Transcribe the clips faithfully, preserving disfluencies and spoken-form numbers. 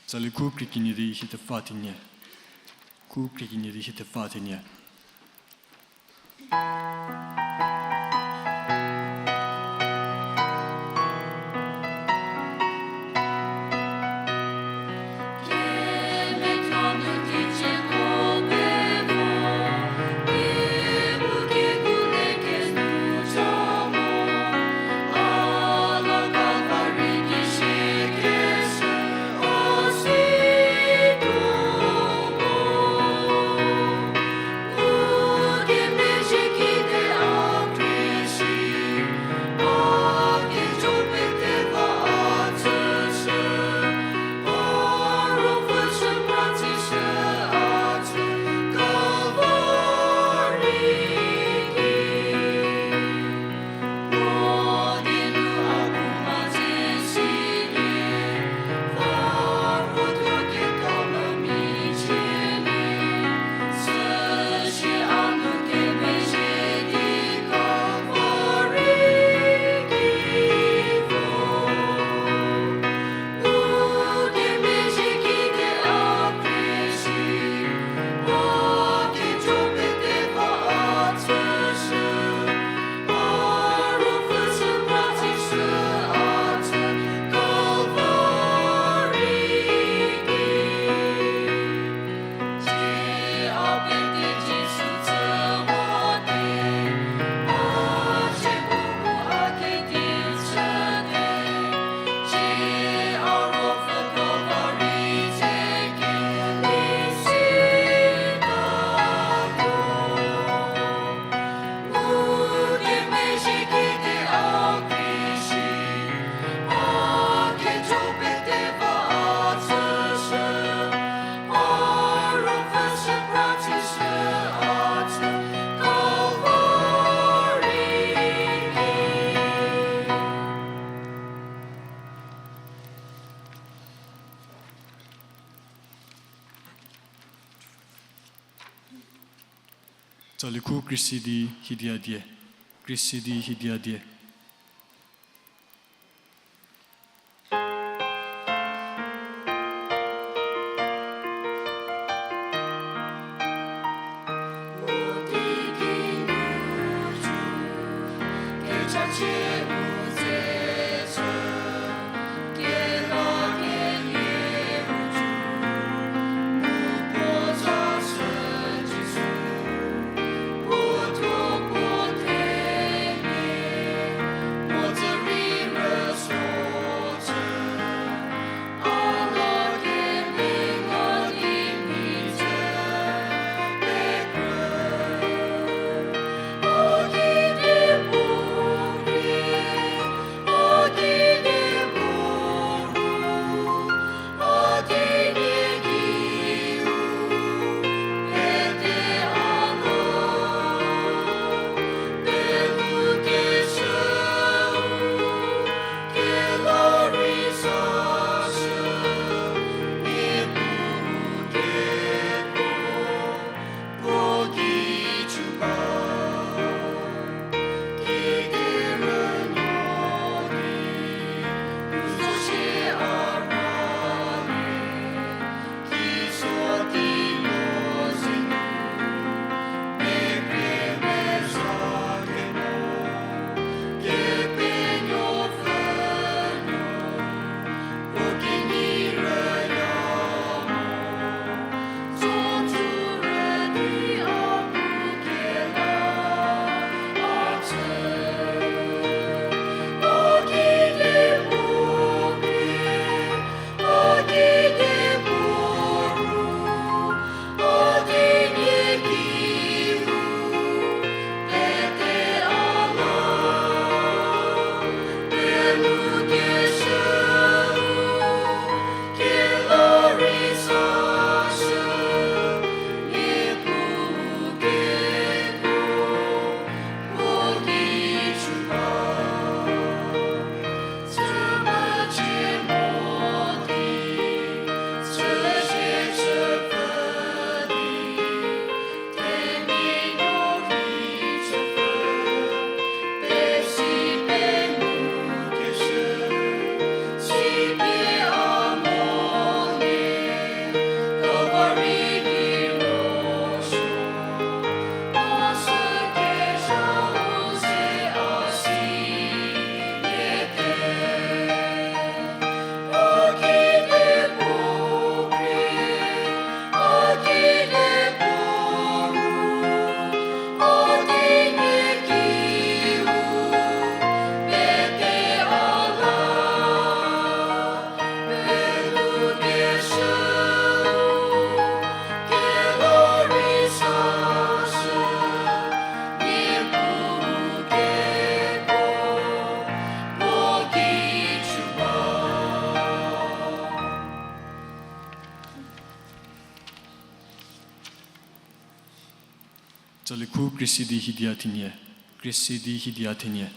Tsali khu krie kenie di hie thepfa thenie. Khu krie kenie di hie thepfa thenie. Tsali khu krie si di hie dia die. Krie si di hie dia die. Tsali khu Kresedi Hidia Thenie. Kresedi Hidia Thenie.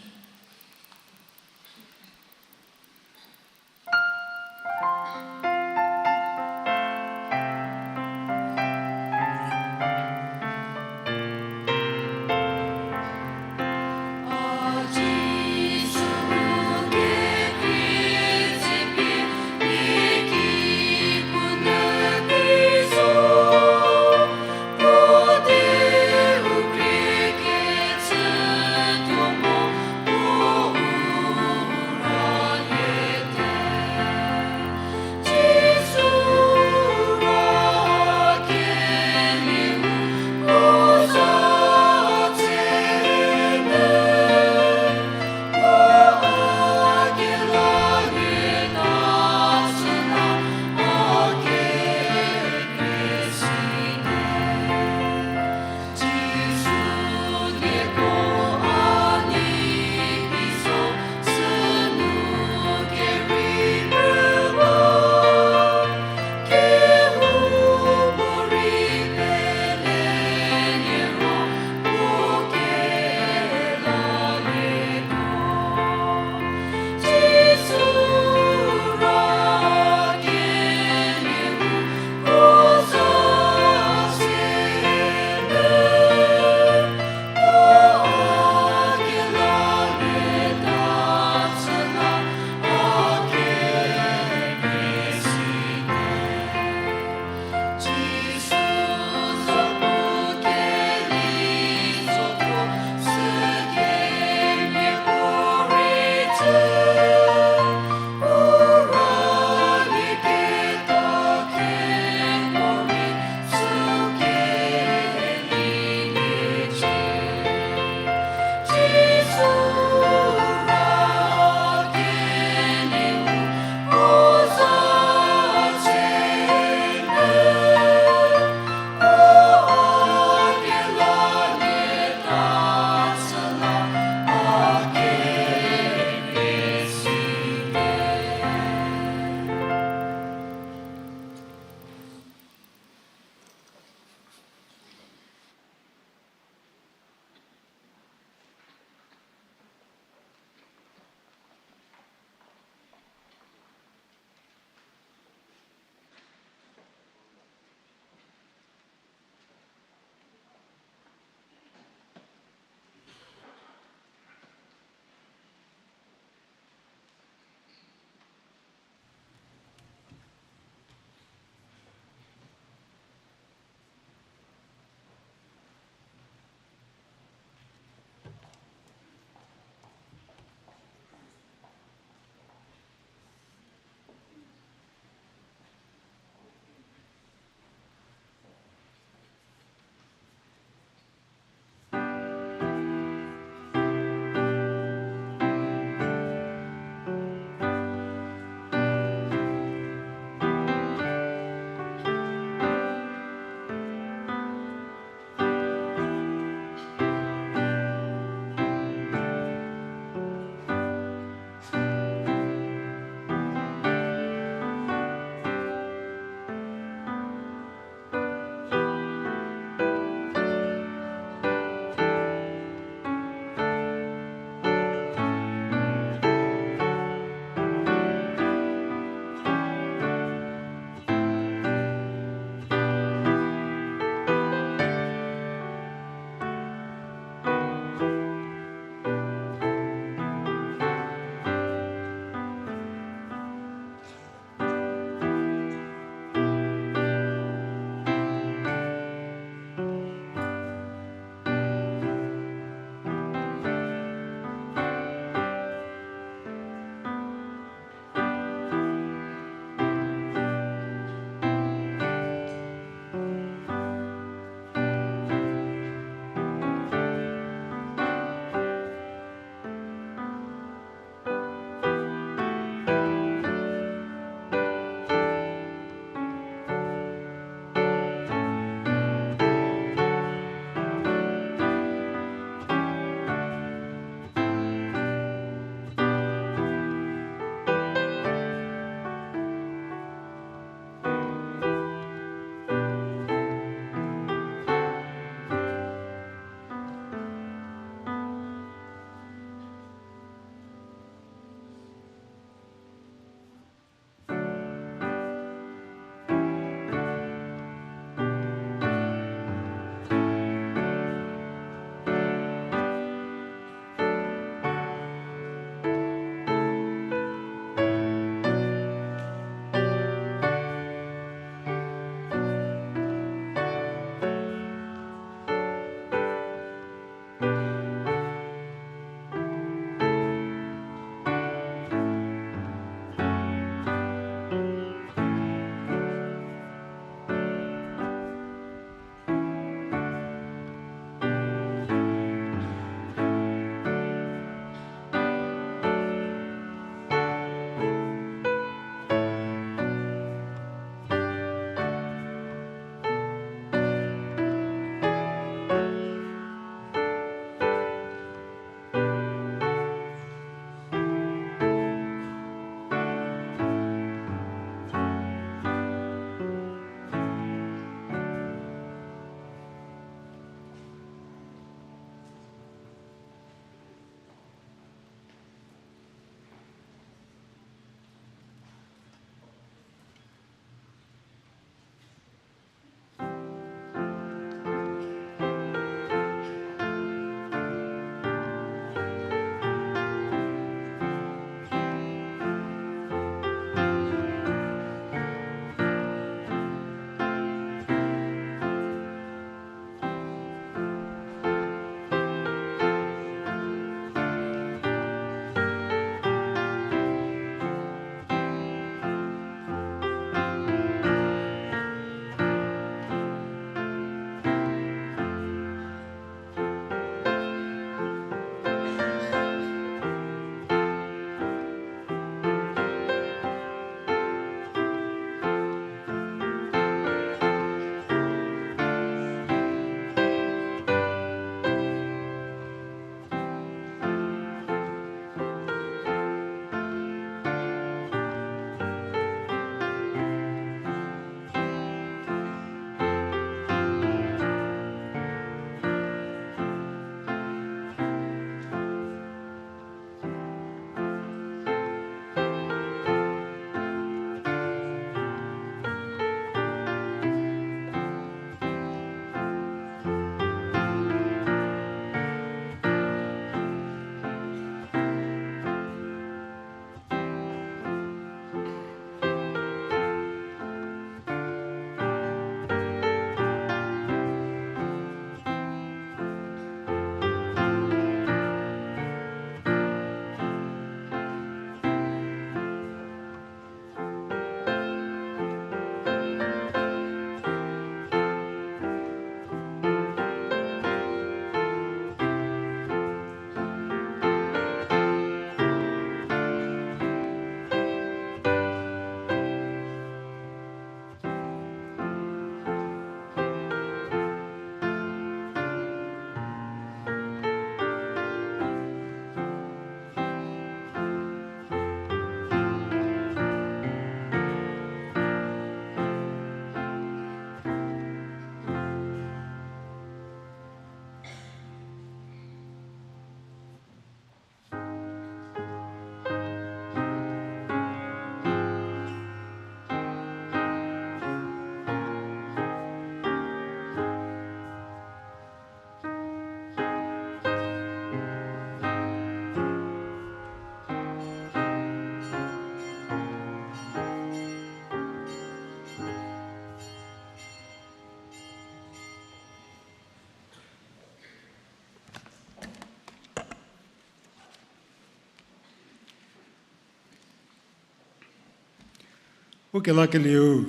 Kelakelieu,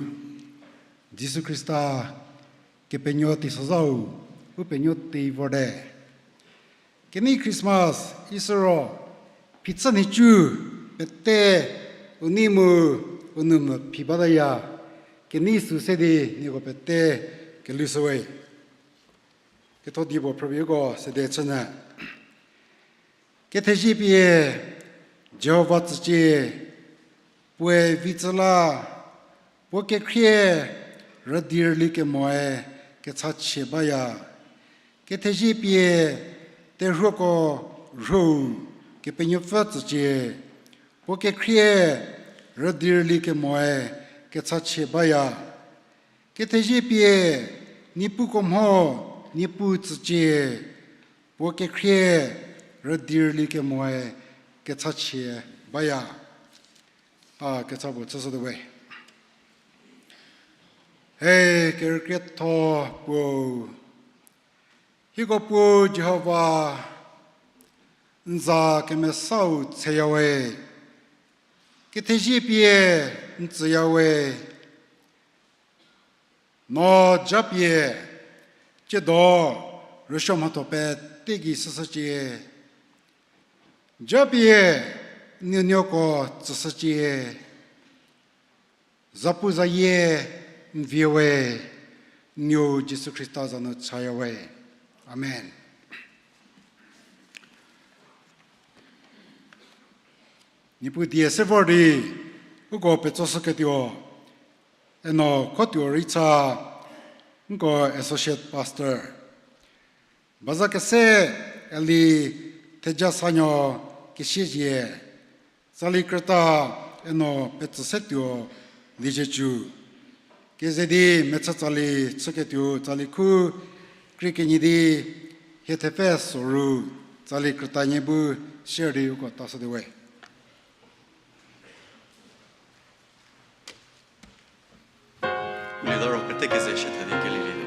Jisu Khrista Kepenuo teisozhau, u penuo tei vorte. Kenei Christmas, Isiro, phichü nhicu, pete, u nei mu, u nou mvü phi bataya, kenei süu se di nieko pete, kelhou shüwe. Ketho dipuo phrüpie uko sede chünyü. Kethezie pie Jihova tsücie, puoe vi tsü la, puo kekhrie rüdi rüli kemoe kechachie baya. Kethezie pie terhuoko rhou Kepenuopfü tsücie, puo kekhrie rüdi rüli kemoe kechachie baya. Kethezie pie Niepuko mho Niepuu tsücie, puo kekhrie rüdi rüli kemoe kechachie baya. A kecha puo chüshütuo we. He kerükrietho Puo, hieko Puo Jihova, n za kemesau tseyawe, kethezie pie n tsüyawe. No japie, tsiedo rüsuo mhatho pete gei shüshücie. Japie, n nuonuoko tsüshücie. Zapuzayie n vie we, n nuou Jisu Khrista za nu chayawe. Amen. Niepuu die se vor di, uko petsoshüketuo, eno khotuo rei cha, nko associate pastor. Baza kese eli Thejasanuo Kesiezie, tsali krüta eno petsü se tuo Liezietsu. Keze di mechü tsali chüketuo tsali khu krie kenie di hie thepfü soru tsali krütanie bu share di uko tashütuo we. Ulida ro pete keze shie tha di kelilietuo.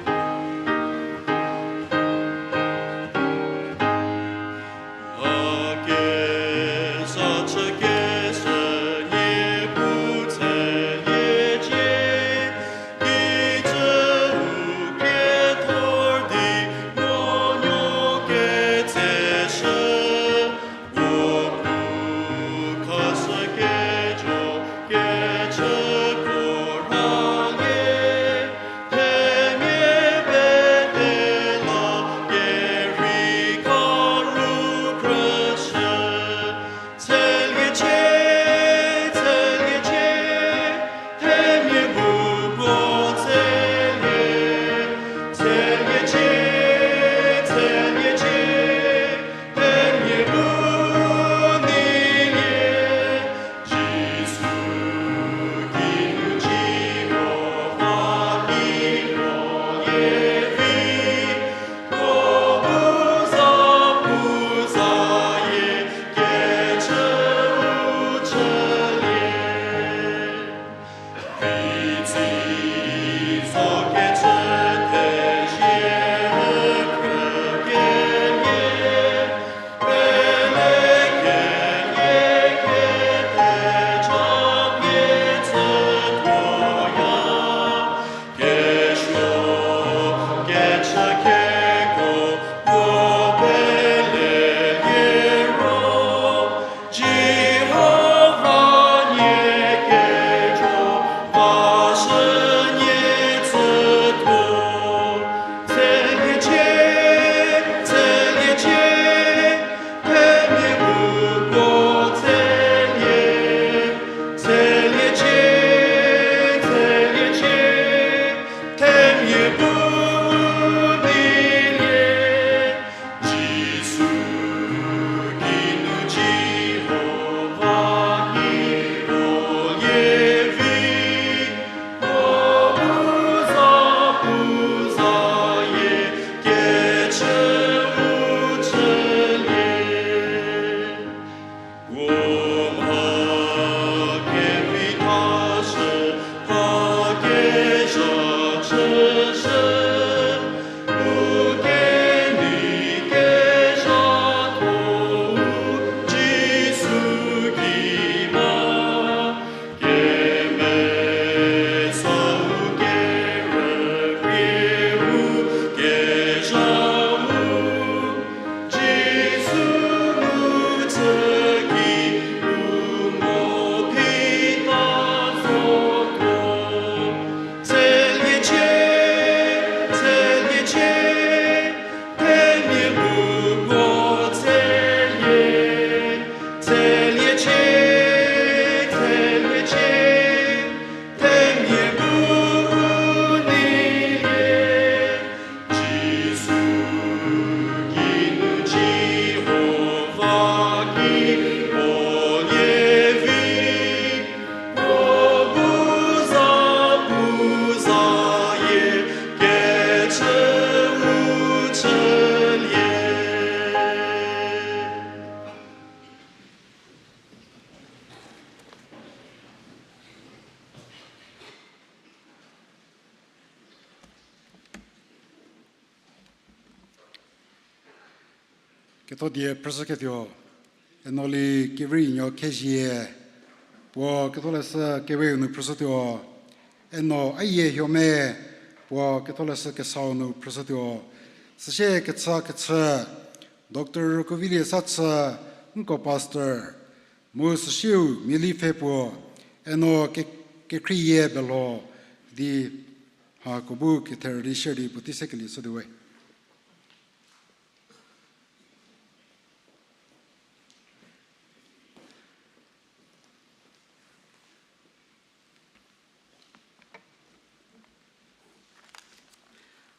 Ketho die phrüshüketuo, Enoli Kevirinuo Khezhie, puo Ketholeshü Keweu nu phrüshütuo, Eno Ayie Hiome, puo Ketholeshü Kesau nu phrüshütuo, süsie kecha kechü, Doctor Rükovilie Sachü, nko pastor, mu süsieu miali pfhe puo, Eno ke-, Kekhrieyie Belho di hako bu ketherü di share di puotei se kelie shütuo we.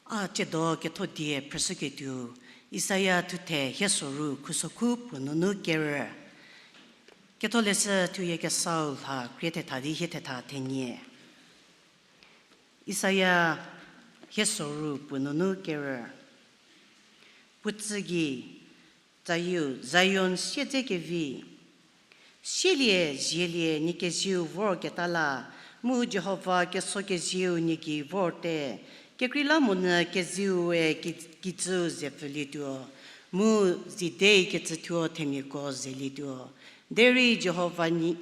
A tsiedo ketho die phrüshüketuo, Isaia thuthe hie soru khusokhu puo nunu kerü. Ketholeshü Thuyie Kesau lha krie thetha di hie thetha thenie. Isaia hie soru puo nunu kerü. Puo tsü gei, tsayieu Zion siedze kevi. Sielie, zielie, nie kezieu vorketa la, mu Jihova keso kezieu nie gei vorte, kekreilamonyü kezieu-e ki-, kijüu ze pfülietuo, mu zidei kecüthuo themiako zelietuo. Derei Jihova nie,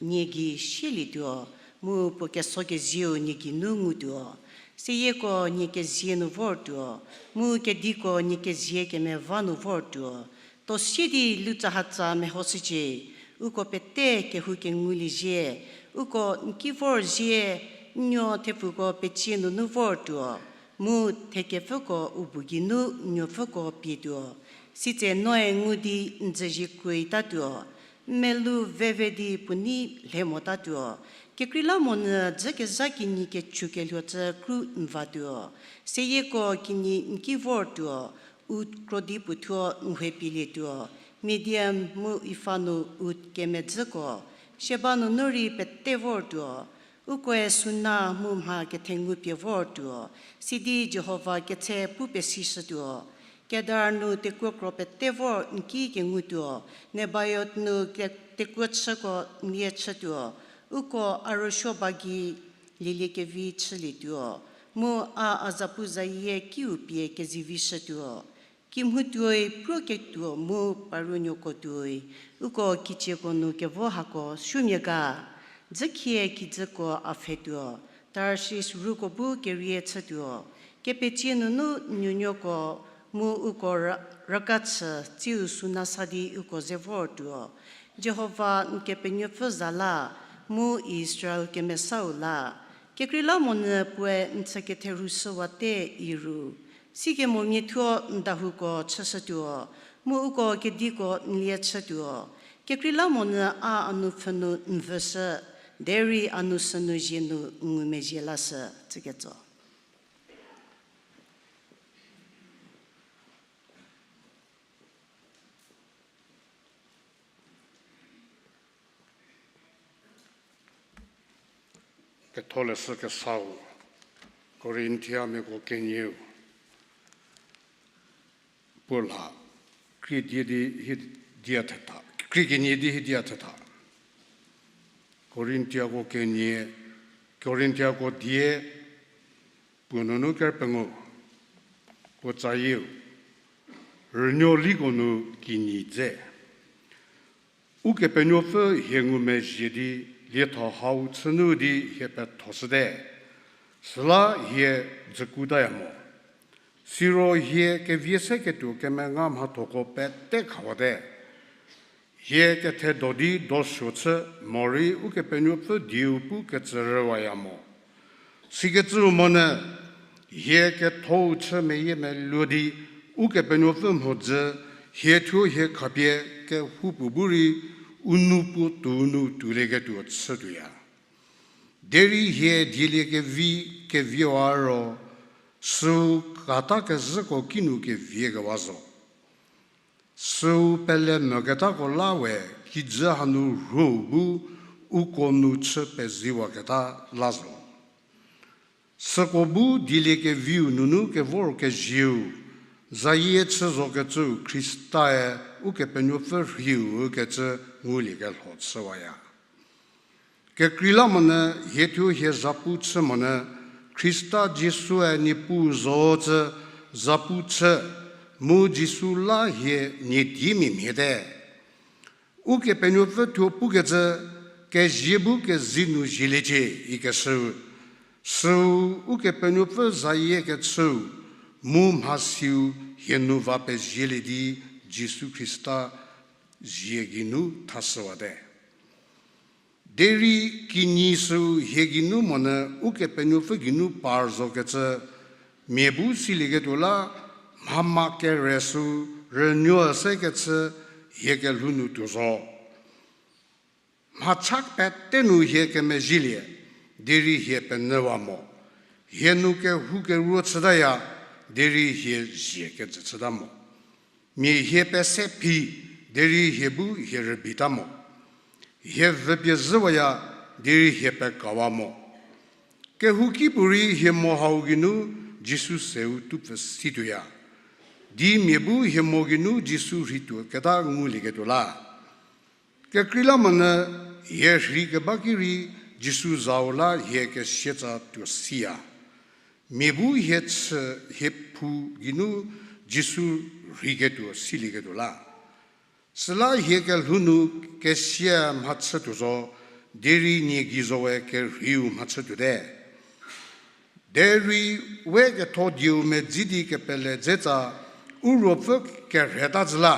nie gei sielietuo, mu puo keso kezieu nie geinu ngutuo. Seyieko nie kezie nu vortuo, mu kediko nie kezie kemeva nu vortuo. Tuo sie di lutsahatsa mehoshücie, uko pete kehoukengulie zhie, uko n ki vor zhie, n nuo thepfuko pecie nunu vortuo, mu thekepfüko u bu geinu n nuopfüko pietuo. Sitse noe ngu di n dzüzie kuoitatuo, n melou veve di puo nei lhe motatuo. Kekreilamonyü dzü kezha kinyi kechu kelhuo cü kru n vatuo. Seyieko kinyi n ki vortuo, u krodi puothuo n hie pielietuo. Midian mu Efa nu u kemedzüko, Sheba nunu rei pete vortuo. Ukoe suna mu mha kethengu pie vortuo, sidi Jihova ketse pu pesishütuo. Kedar nu tekuo kro pete vor n ki kengutuo, Nebaiot nu ke-, tekuo chüko n lie chütuo, uko a rüsuo ba gei lielie kevi chülietuo, mu a a zapu zayie kiu pie kezivishütuo. Kimhu tuoi pruoketuo mu parunuoko tuoi, uko kicieko nu kevo hako suomia ga, dzükhie kijüko a pfhetuo, Tarshis ruko bu kerie chütuo, kepecie nunu nuonuoko mu uko rü-, rüka chü tsiu suna sa di uko ze vortuo. Jihova n Kepenuopfü za la, mu Israel kemesau la, kekreilamonyü puoe n chü ketherhu shüwate iru. Sikemomia thuo n dahouko chüshütuo, mu uko kediko n lie chütuo. Kekreilamonyü a a nupfhü nu n vüshü, derei a nu sünu zie nu n ngumezhie lashü, tsüketso. Ketholeshü Kesau, Korintiamiako kenieu, puo lha, krie die di hie dia thetha, krie kenie di hie dia thetha. Korintiako kenie, Korintiako die, puo nunu ker pengou, puo tsayieu, rünuo liko nu kinyi dze. Ukepenuopfü hie ngumezhie di lietho hau chünu di hie pethoshüte, süla hie dzükutaya mo. Siro hie kevie seketuo kemenga mhathoko pete khawate. Hie kethedo di dosuo chü morei Ukepenuopfü dieu pu kecü rüwaya mo. Sikecüu monyü, hie kethou chü meyiemeluo di Ukepenuopfü mhodzü hie thuo hie khapie kehoupuo bu rei u nou puo tuo nu tuolieketuo chütuoya. Derei hie dieliekevi keviwa ro, süu kata kezhüko kinu keviekewa zo. Süu pele moketako la we kijü hanu rhuo bu uko nu chü peziwaketa la zo. Süko bu dieliekeviu nunu kevor kezieu, zayie chü zokecüu Khristae Ukepenuopfü rhiu ükecü nguliekelho chüwaya. Kekreilamonyü hie thuo hie zapu chü monyü, Khrista Jisue Niepuu zo cü zapu chü, Mu Jisu la hie nie di mia mhiete. Ukepenuopfü thuo pukecü, kezie bu kezie nu zieliecie ikeshüu. Süu Ukepenuopfü zayiekechüu, mu mhasiu hie nu va pezielie di Jisu Khrista zie geinu thashüwate. Derei kinyi süu hie geinu monyü Ukepenuopfü geinu par zokecü, mia bu silieketuo la, mhama kere süu rünuo sekecü hie kelhou nu tuo zo. Mhacha pete nu hie kemezhielie, derei hie penyüwa mo. Hie nu kehoukeruo chütaya, derei hie zie kejü chüta mo. Mia hie pese phi, derei hie bu hie rübeita mo. Hie vüpie zhüwaya, derei hie pekawa mo. Kehouki puorei hie mo hau geinu Jisu seu tupfü situoya. Di mia bu hie mo geinu Jisu rhei tuoketa ngulieketuo la. Kekreilamonyü hie rhei keba ki rei Jisu zau la hie kesietsa tuo siya. Mia bu hie chü hie phu geinu Jisu rheiketuo silieketuo la. Süla hie kelhou nu kesia mhachütuo zo, derei nie gei zowe kerheiu mhachütuote. Derei we ketho dieu medzi di kepele dzetsa, u ruopfü kerheta zhü la,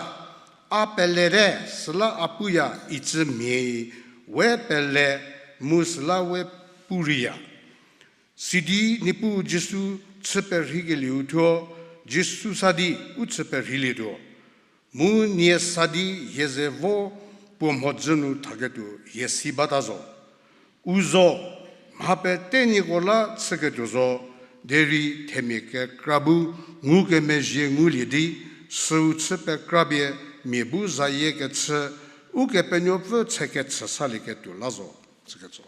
a pelete, süla a puya icü mhie, we pele mu süla we pu reiya. Sidi Niepuu Jisu chü perheikelieu thuo, Jisu sa di u chü perheilietuo. Mu nie sa di hie ze vo puo mhodzü nu thaketuo hie si bata zo. U zo, mha pete nieko la chüketuo zo, derei themia kekra bu ngukemezhie ngulie di, süu chü pekrapie mia bu zayie kechü, Ukepenuopfü chükechü salieketuo la zo, chükecü.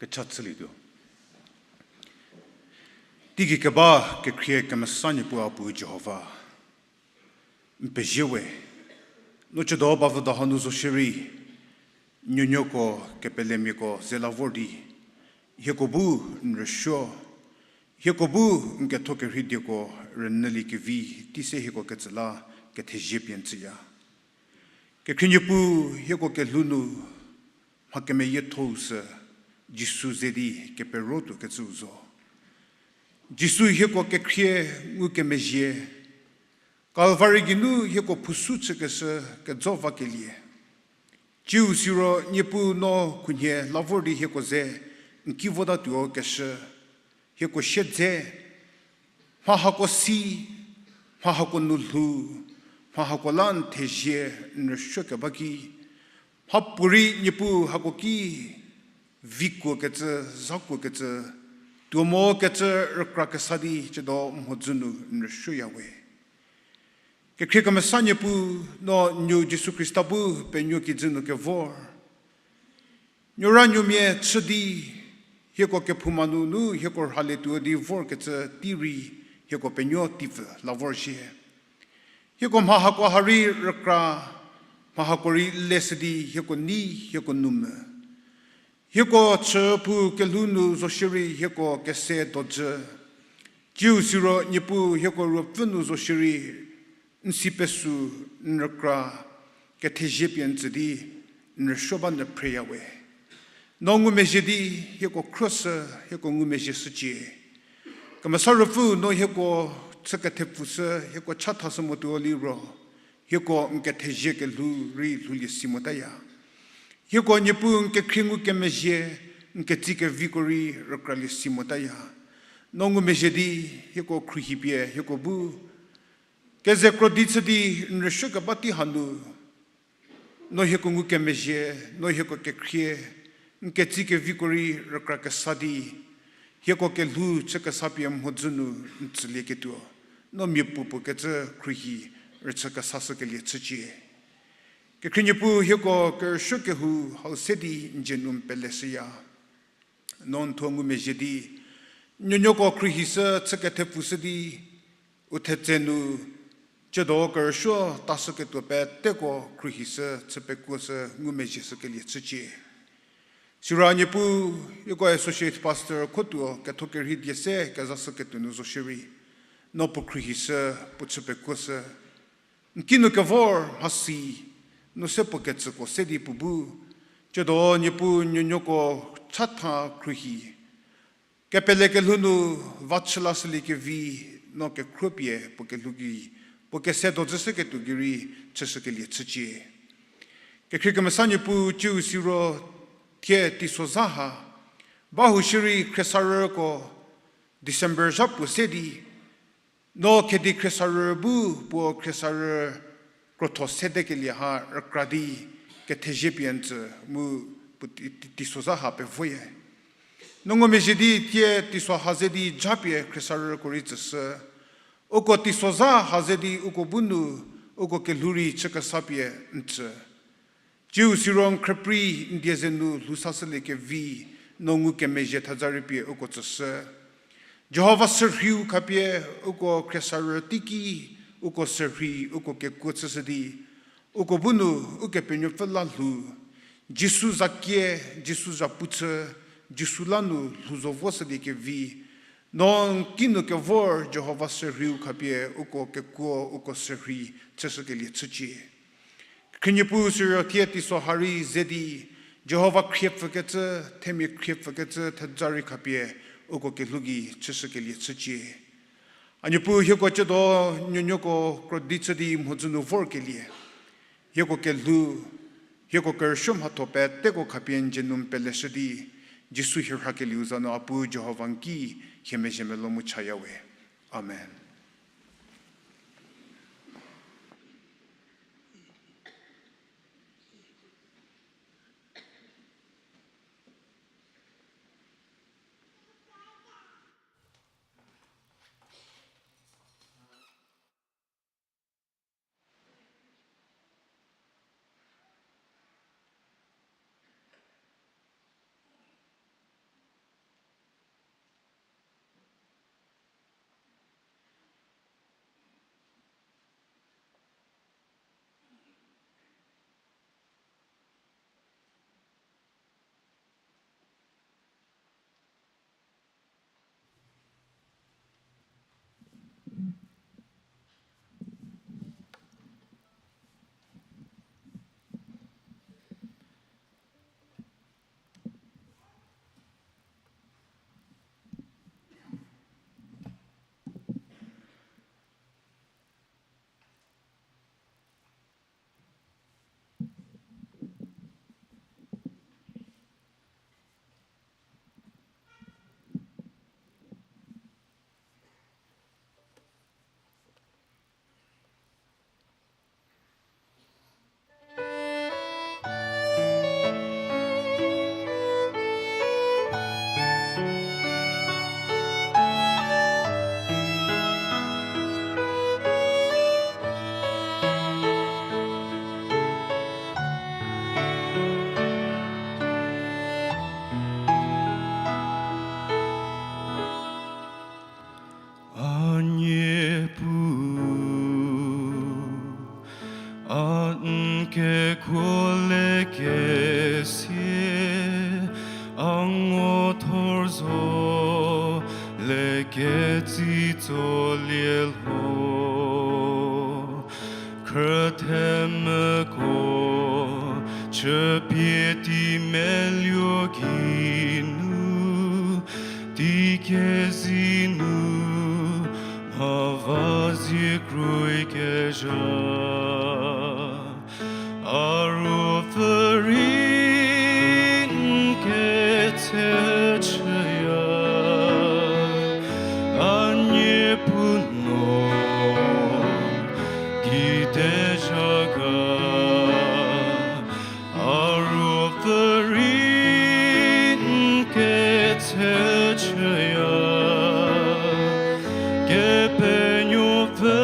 Kecha chülietuo. Teigei keba kekhrie kemesa Niepuu a Pu Jihova, n pezie we, no chüdo bavüdo hanu zo shierei, nuonuoko kepelemiako ze la vor di, hieko bu n rüsuo, hieko bu n ketho kerhei dieko rünyüliekevi tei se hieko ketsü la kethezie pie n tsüya. Kekhrie Niepuu, hieko kelhou nu mha kemeyiethou sü Jisu ze di kepero tuokecüu zo. Jisu hieko kekhrie ngukemezhie, Kalvari geinu hieko phusu chükeshü kejo vakelie. Tsiu siro Niepuu no khunhie la vor di hieko ze n ki votatuo keshü, hieko siedze, mha hako si, mha hako nu lhou, mha hako la n thezie, n rüsuo keba ki, mhapuorei Niepuu hako ki vikuokecü, zakuokecü, tuo mokecü rükra kesa di chüdo mhodzü nu n rüsuoya we. Kekhrie kemesa Niepuu, no nuo Jisu Khrista bu penuo kijü nu kevor, nuoranuomia chü di, hieko kephouma nunu hieko rhalietuo di vorkecü tei rei hieko penuo teipfü la vorzhie. Hieko mha hako ha rei rükra, mha hako rei leshü di hieko nei, hieko nu mu. Hieko chüphou kelhou nu zo shierei hieko kese dojü. Tsiu siro Niepuu hieko ruopfü nu zo shierei n si pesü, n rükra, kethezie pie n tsü di, n rüsuo ba n phreya we. No ngumezhie di, hieko khruoshü, hieko ngumezhie shücie. Kemesa Ruopfü no hieko chü kethepfushü, hieko chathashü motuo liro, hieko n kethezie kelhou rei lhoulie si motaya. Hieko Niepuu n kekhrie ngukemezhie, n ketsie keviko rei rükralie si motaya. No ngumezhie di, hieko khruohi pie hieko bu keze kro di chü di n rüsuo keba tei hanu, no hieko ngukemezhie, no hieko kekhrie, n ketsie keviko rei rükra kesa di, hieko kelhou chü kesa pie mhodzü nu n tsülieketuo, no miapuopuo kecü khruohi rüchü kesashükelie chücie. Kekhrie Niepuu hieko kerüsuo kehou hau se di n dzie nu n peleshüya. No n thuo ngumezhie di, nuonuoko khruohishü chü kethepfushü di, u thetse nu Ciedo kerüsuo tashüketuo peteko khruohishü, chü pekuoshü, ngumezhieshükelie chücie. Siro Niepuu, hieko associate pastor khutuo ketho kerhei die se kezashüketuo nu zo shierei, no puo khruohishü, puo chü pekuoshü. N kinu kevor mhasi, no se puo ketsüko se di puo bu, ciedo Niepuu nuonuoko chatha khruohi kepele kelhou nu va chü lashüliekevi, no kekhruopie puo kelhou gei, puo kese dojüshüketuo gei rei chüshükelie chücie. Kekhrie kemesa Niepuu, ciu siro thie teisozha ha bahou shierei khriesarüko December zha puo se di, no khedi khriesarü bu puo khriesarü krotho sedekelie ha rükra di kethezie pie n tsü mu puo tei-, tei-, teisozha ha pevoye. No ngumezhie di thie teiso ha ze di japie khriesarüko rei tsüshü. Uko teisozha ha ze di uko bu nu uko kelhou rei chü kesa pie n tsü. Ciu siro n khrüprei n die ze nu lhou sashüliekevi, no ngukemezhie theza rei pie uko tsüshü. Jihova sürheiu khapie uko khriesarü teiki, uko sürhei, uko kekuo chüshü di, uko bu nu Ukepenuopfü la lhou, Jisu zakie, Jisu zapu chü, Jisu la nu lhou zo voshüliekevi, no n kinu kevor Jihova sürheiu khapie uko kekuo, uko sürhei chüshükelie chücie. Khrie Niepuu, siro thie teiso ha rei ze di, Jihova khriepfükecü, themia khriepfükecü theza rei khapie uko kelhou gei chüshükelie chücie. A Niepuu, hieko ciedo nuonuoko krodi chü di mhodzü nu vorkelie, hieko kelhou, hieko kerüsuo mhatho peteko khapie n dzie nu n peleshü di, Jisu hie rhakelieu za nu a Puu Jihova n ki hie mezhie melou mu chaya we. Amen. A Niepuu, a n kekuo lekesie, a ngo thor zo leketsitsolie lho. Khrüthemüko chüpie tei meluo geinu, tei kezei nu mha va zie kroikezha. A ruopfü rei n ketse chüya, a Niepuu no kite zha ga. A ruopfü rei n ketse chüya, Kepenuopfü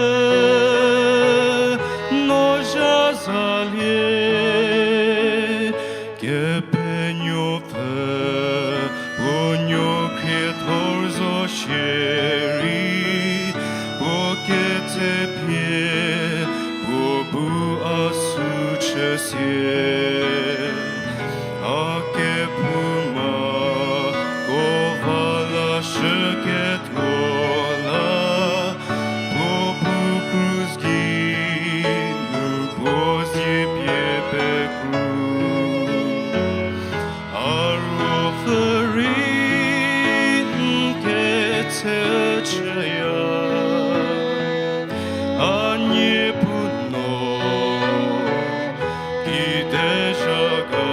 no zha zalie, Kepenuopfü puo nuo khriethor zo shierei, puo ketse pie U a sü chüsie, a kephouma, ko va la shüketho la, puo pu krus gei nu puo zie pie pekru. A ruopfü rei n ketse chüya, a niepu no kide zha ga.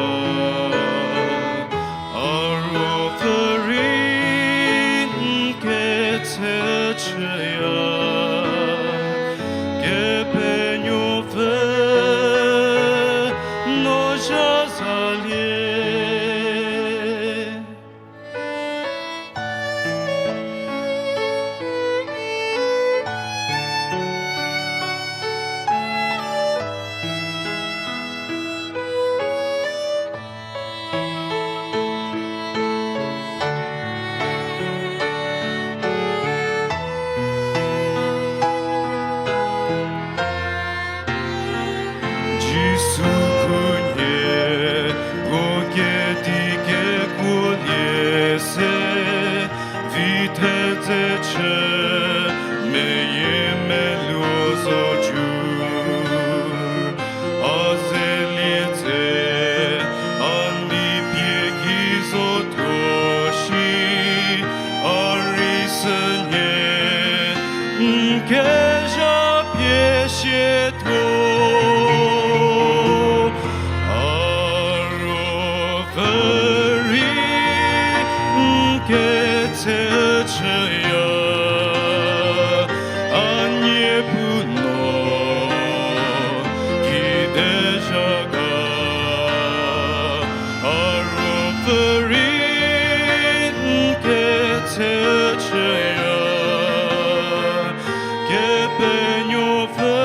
A ruopfü rei n ketse chüya, Kepenuopfü no zha zalie. Jisu khunhie, puo kedi kekuolie se, vi thedze chü, meyiemeluo zocu. A zelie tse, a nei pie ki zotuo shi, a rei sünhie n kezha pie sie tuo. A ruopfü rei n ketse chüya, a niepu no kide zha ga. A ruopfü rei n ketse chüya, Kepenuopfü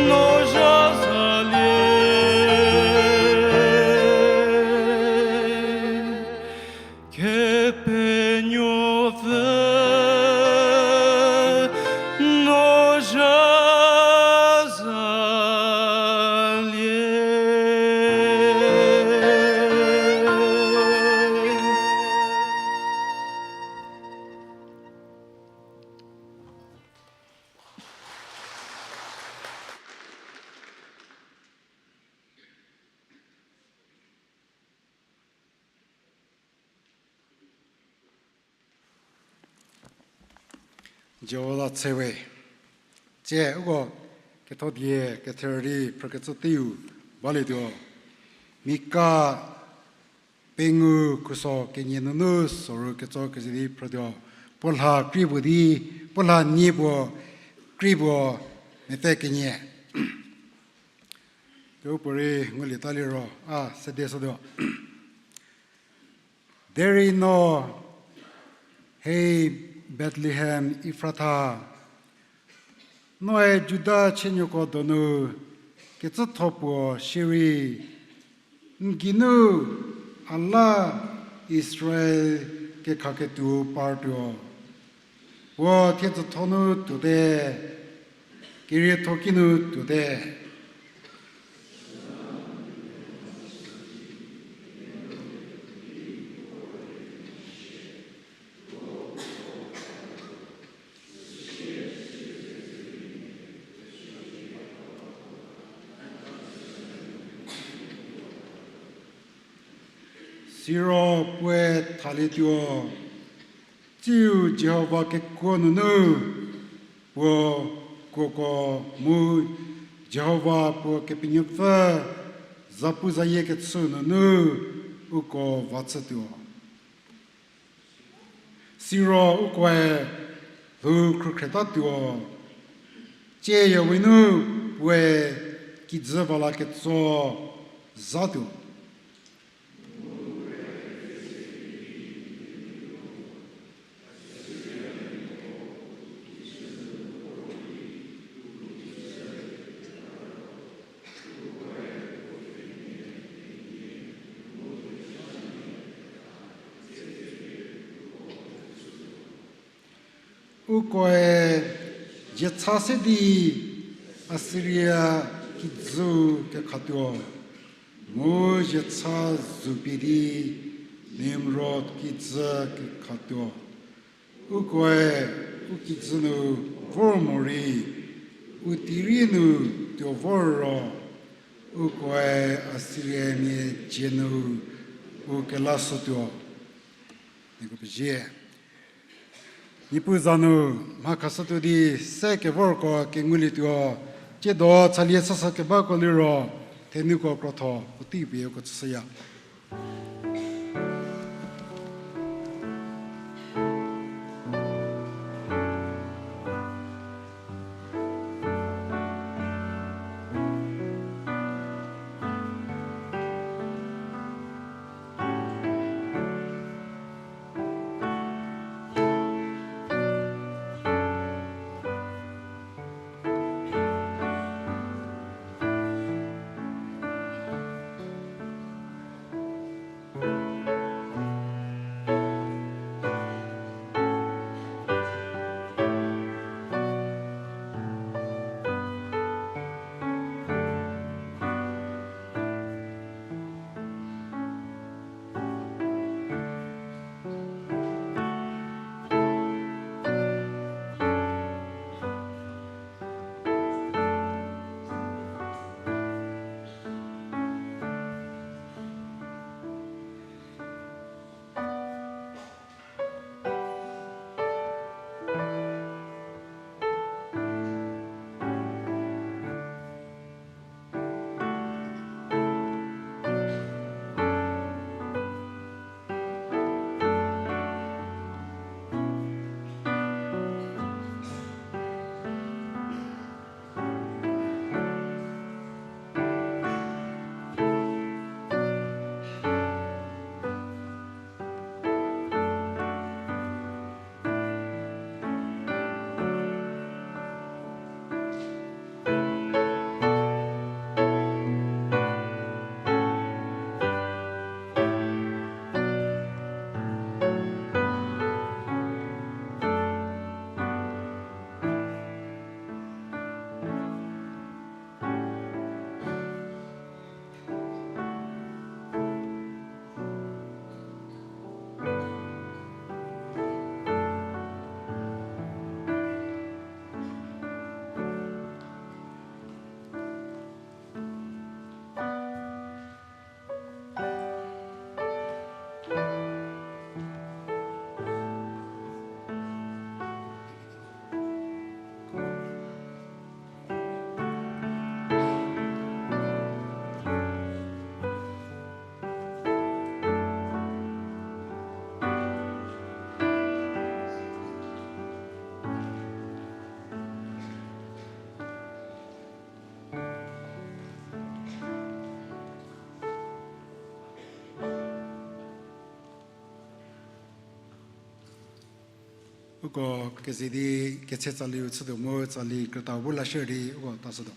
no zha zalie. Kepenuopfü no zha zalie. Jihova tsewe. Tsie uko ketho die ketherü di phrükecü teiu balietuo. Mika pengou khuso kenie nunu soru ketso keze di phrütuo. Puo lha kri puo di, puo lha nie puo kri puo mepfü kenie. Kehoupuorei ngulieta liro, a, sede sütuo. Derei no, hei Bethlehem Efratha, noe Juda chienuoko donu kecütho puo shierei, n geinu a la Israel kekhaketuo partuo. Puo thiedzütho nu tuote, kerietho ki nu tuote. Siro puoe thalietuo, tsiu Jihova kekuo nunu puo kuoko mu Jihova puo Kepenuopfü zapuzayie kechü nunu uko va chütuo. Siro ukoe lhou khrükhrietatuo, tsieyawe nu puoe kijü va la ketso zhatuo. Ukoe diecha se di Assyria kijü kekhatuo, mu ziecha zupie di Nimrod kijü kekhatuo. Ukoe u kijü nu vor morei, u tei rei nu tuo vor ro, ukoe Assyriamia dzie nu u kelashütuo. Nieko pezie. Niepuu za nu mha khashütuo di se kevorko kengulietuo, tsiedo chalie sasa kebako liro, thenuko krotho puotei pie uko tsüshüya. Uko keze di ketse tsaliu chütuo mu tsali krütau bu la share di uko tashütuo.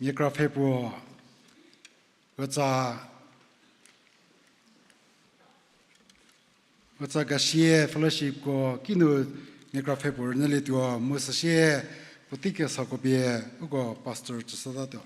Mia kra pfhe puo, vatsa Utsa gasie fellowshipko kinu niekra pfhe puo rünyülietuo mu süsie puotei kesako pie uko pastor tsüshütatuo.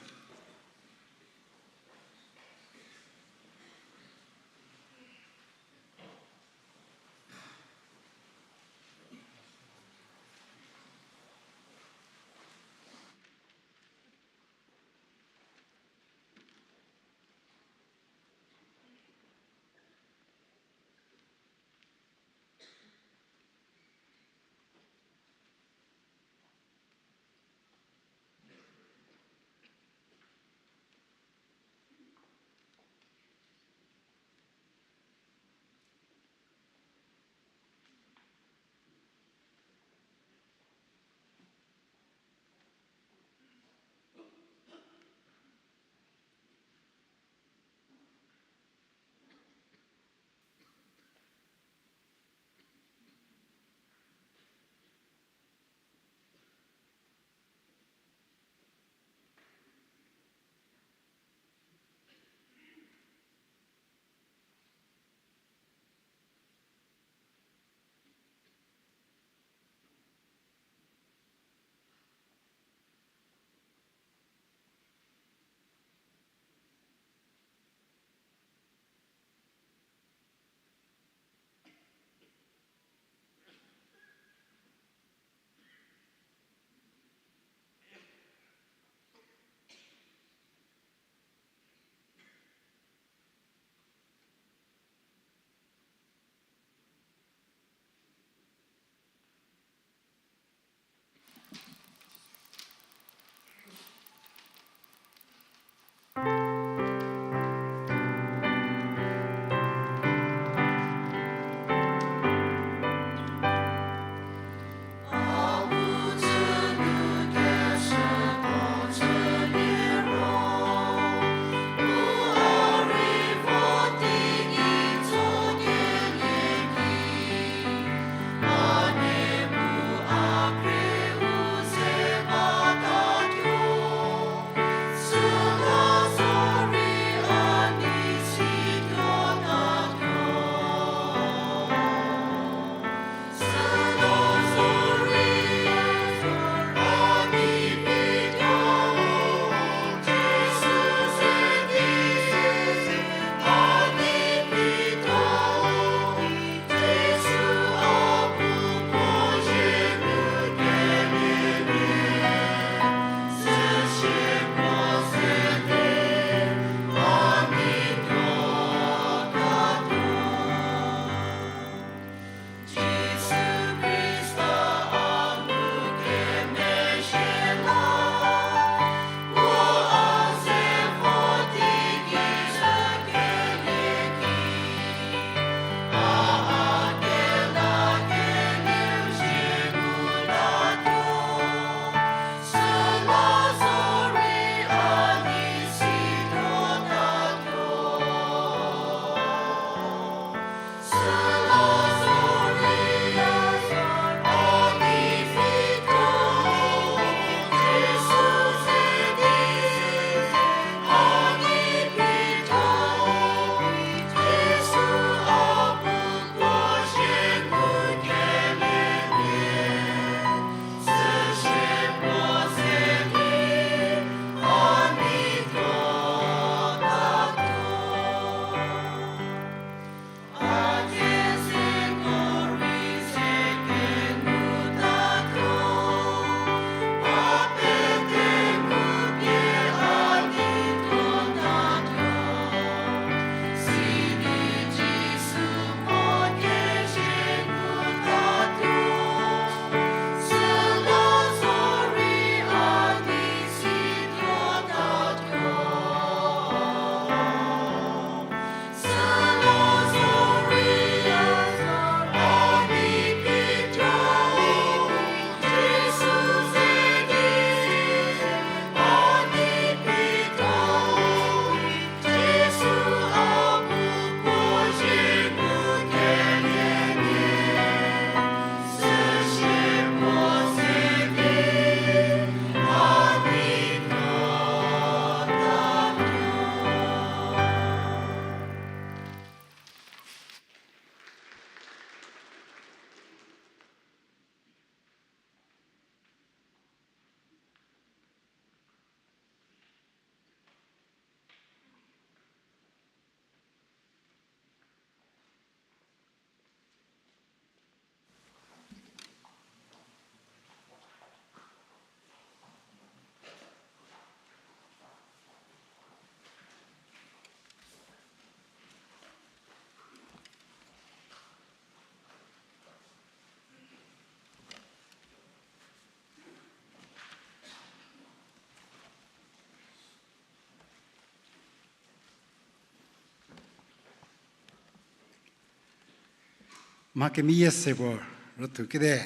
Mha kemeyie se puo rüthu kete.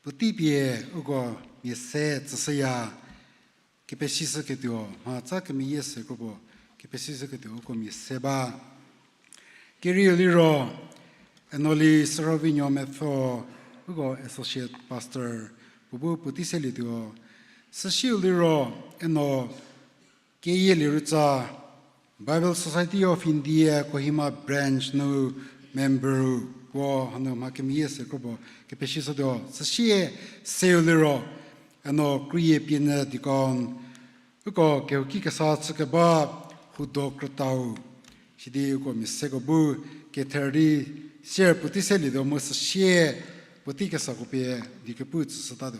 Puotei pie uko mia se tsüshüya, kepesishüketuo, mha tsa kemeyie se kropuo kepesishüketuo uko mia se ba. Kerieu liro, Enoli Sürhovinuo Mepfo, uko associate pastor, puo bu puotei selietuo. Süsieu liro, Eno Keyielie Rütsa, Bible Society of India Kohima branch nu member puo hanu mha kemeyie se kropuo kepesishütuo. Süsie seu liro, Eno Kruye Pienyü deacon, uko kehouki kesa chükeba Hudo Krütau. Sidi uko mia seko bu kether di sier puotei selietuo mu süsie puotei kesako pie di kepu tsüshütatuo.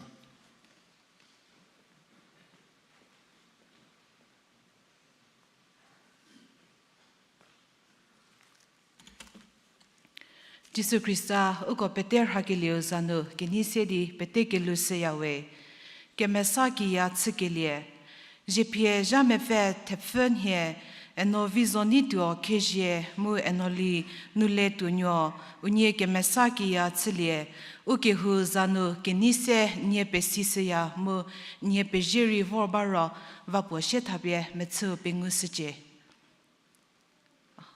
Jisu Khrista, uko pete rhakelieu za nu kenei se di pete kelhou shüyawe. Kemesa kiya chükelie, zhiepie zha mepfü thepfü nhie, Eno Vizonituo Khezie mu Enoli Nuletuonuo, unie kemesa kiya chülie, u kehou za nu kenei se nie pesishüya mu nie pezie rei vor ba ro, va puo sie thapie mechüu pengushücie.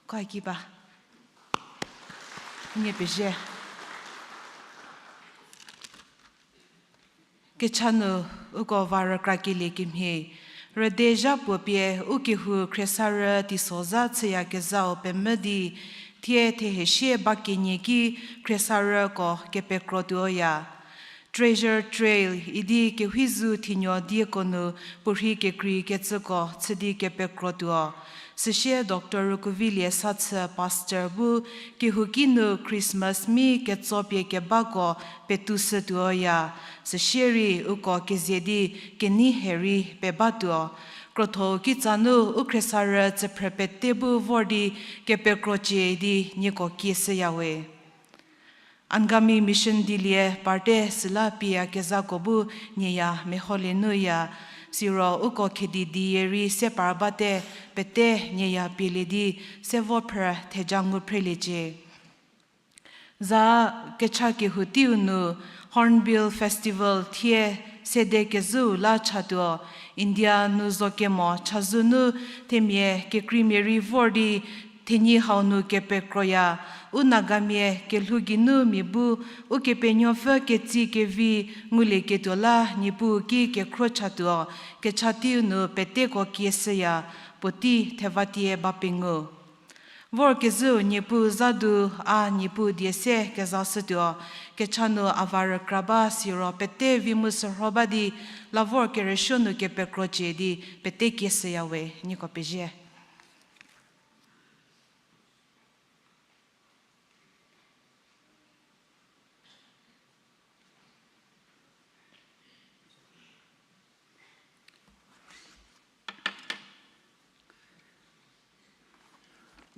Ko ki ba. Nie pezie. Kecha nu uko va rükrakelie kemhie, rüde zha puo pie u kehou khriesarü teisozha chüyakezhau pemvü di, thie thehesie ba kenie ki khriesarüko kepekrotuoya. Treasure Trail idi Kewhizu thinuo dieko nu puorhi kekreikecüko chü di kepekrotuo. Süsie Doctor Rükuvilie Sachü pastor bu kehouki nu Christmas mi ketsopie kebako petushütuoya. Süsie rei uko keze di kenei he rei pebatuo. Krotho-u kitsa nu u khriesarü tsüphrü pete bu vor di kepekrocie di nieko kieshüyawe. Angami Mission dilie parte süla pieyakezhako bu nieya meholie nuya, siro uko khedi dieyie rei se par bate pete nieya pielie di se vo phrü theja ngu phreliecie. Za kecha kehou teiu nu Hornbill Festival thie sede kezhüu la chatuo, India nu zo kemo chazou nu themia kekreimia rei vor di thenyi hau nu kepekroya, u Nagamia kelhou geinu mia bu Ukepenuopfü ketsie kevi ngulieketuo la Niepuu ki kekhro chatuo, kecha teiu nu peteko kieshüya, puotei thevatie ba pengou. Vorkezhüu Niepuu zadu a Niepuu die se kezashütuo, kecha nu a va rükra ba siro pete vi mu sürho ba di, la vor kerüsuo nu kepekrocie di pete kieshüyawe, nieko pezie.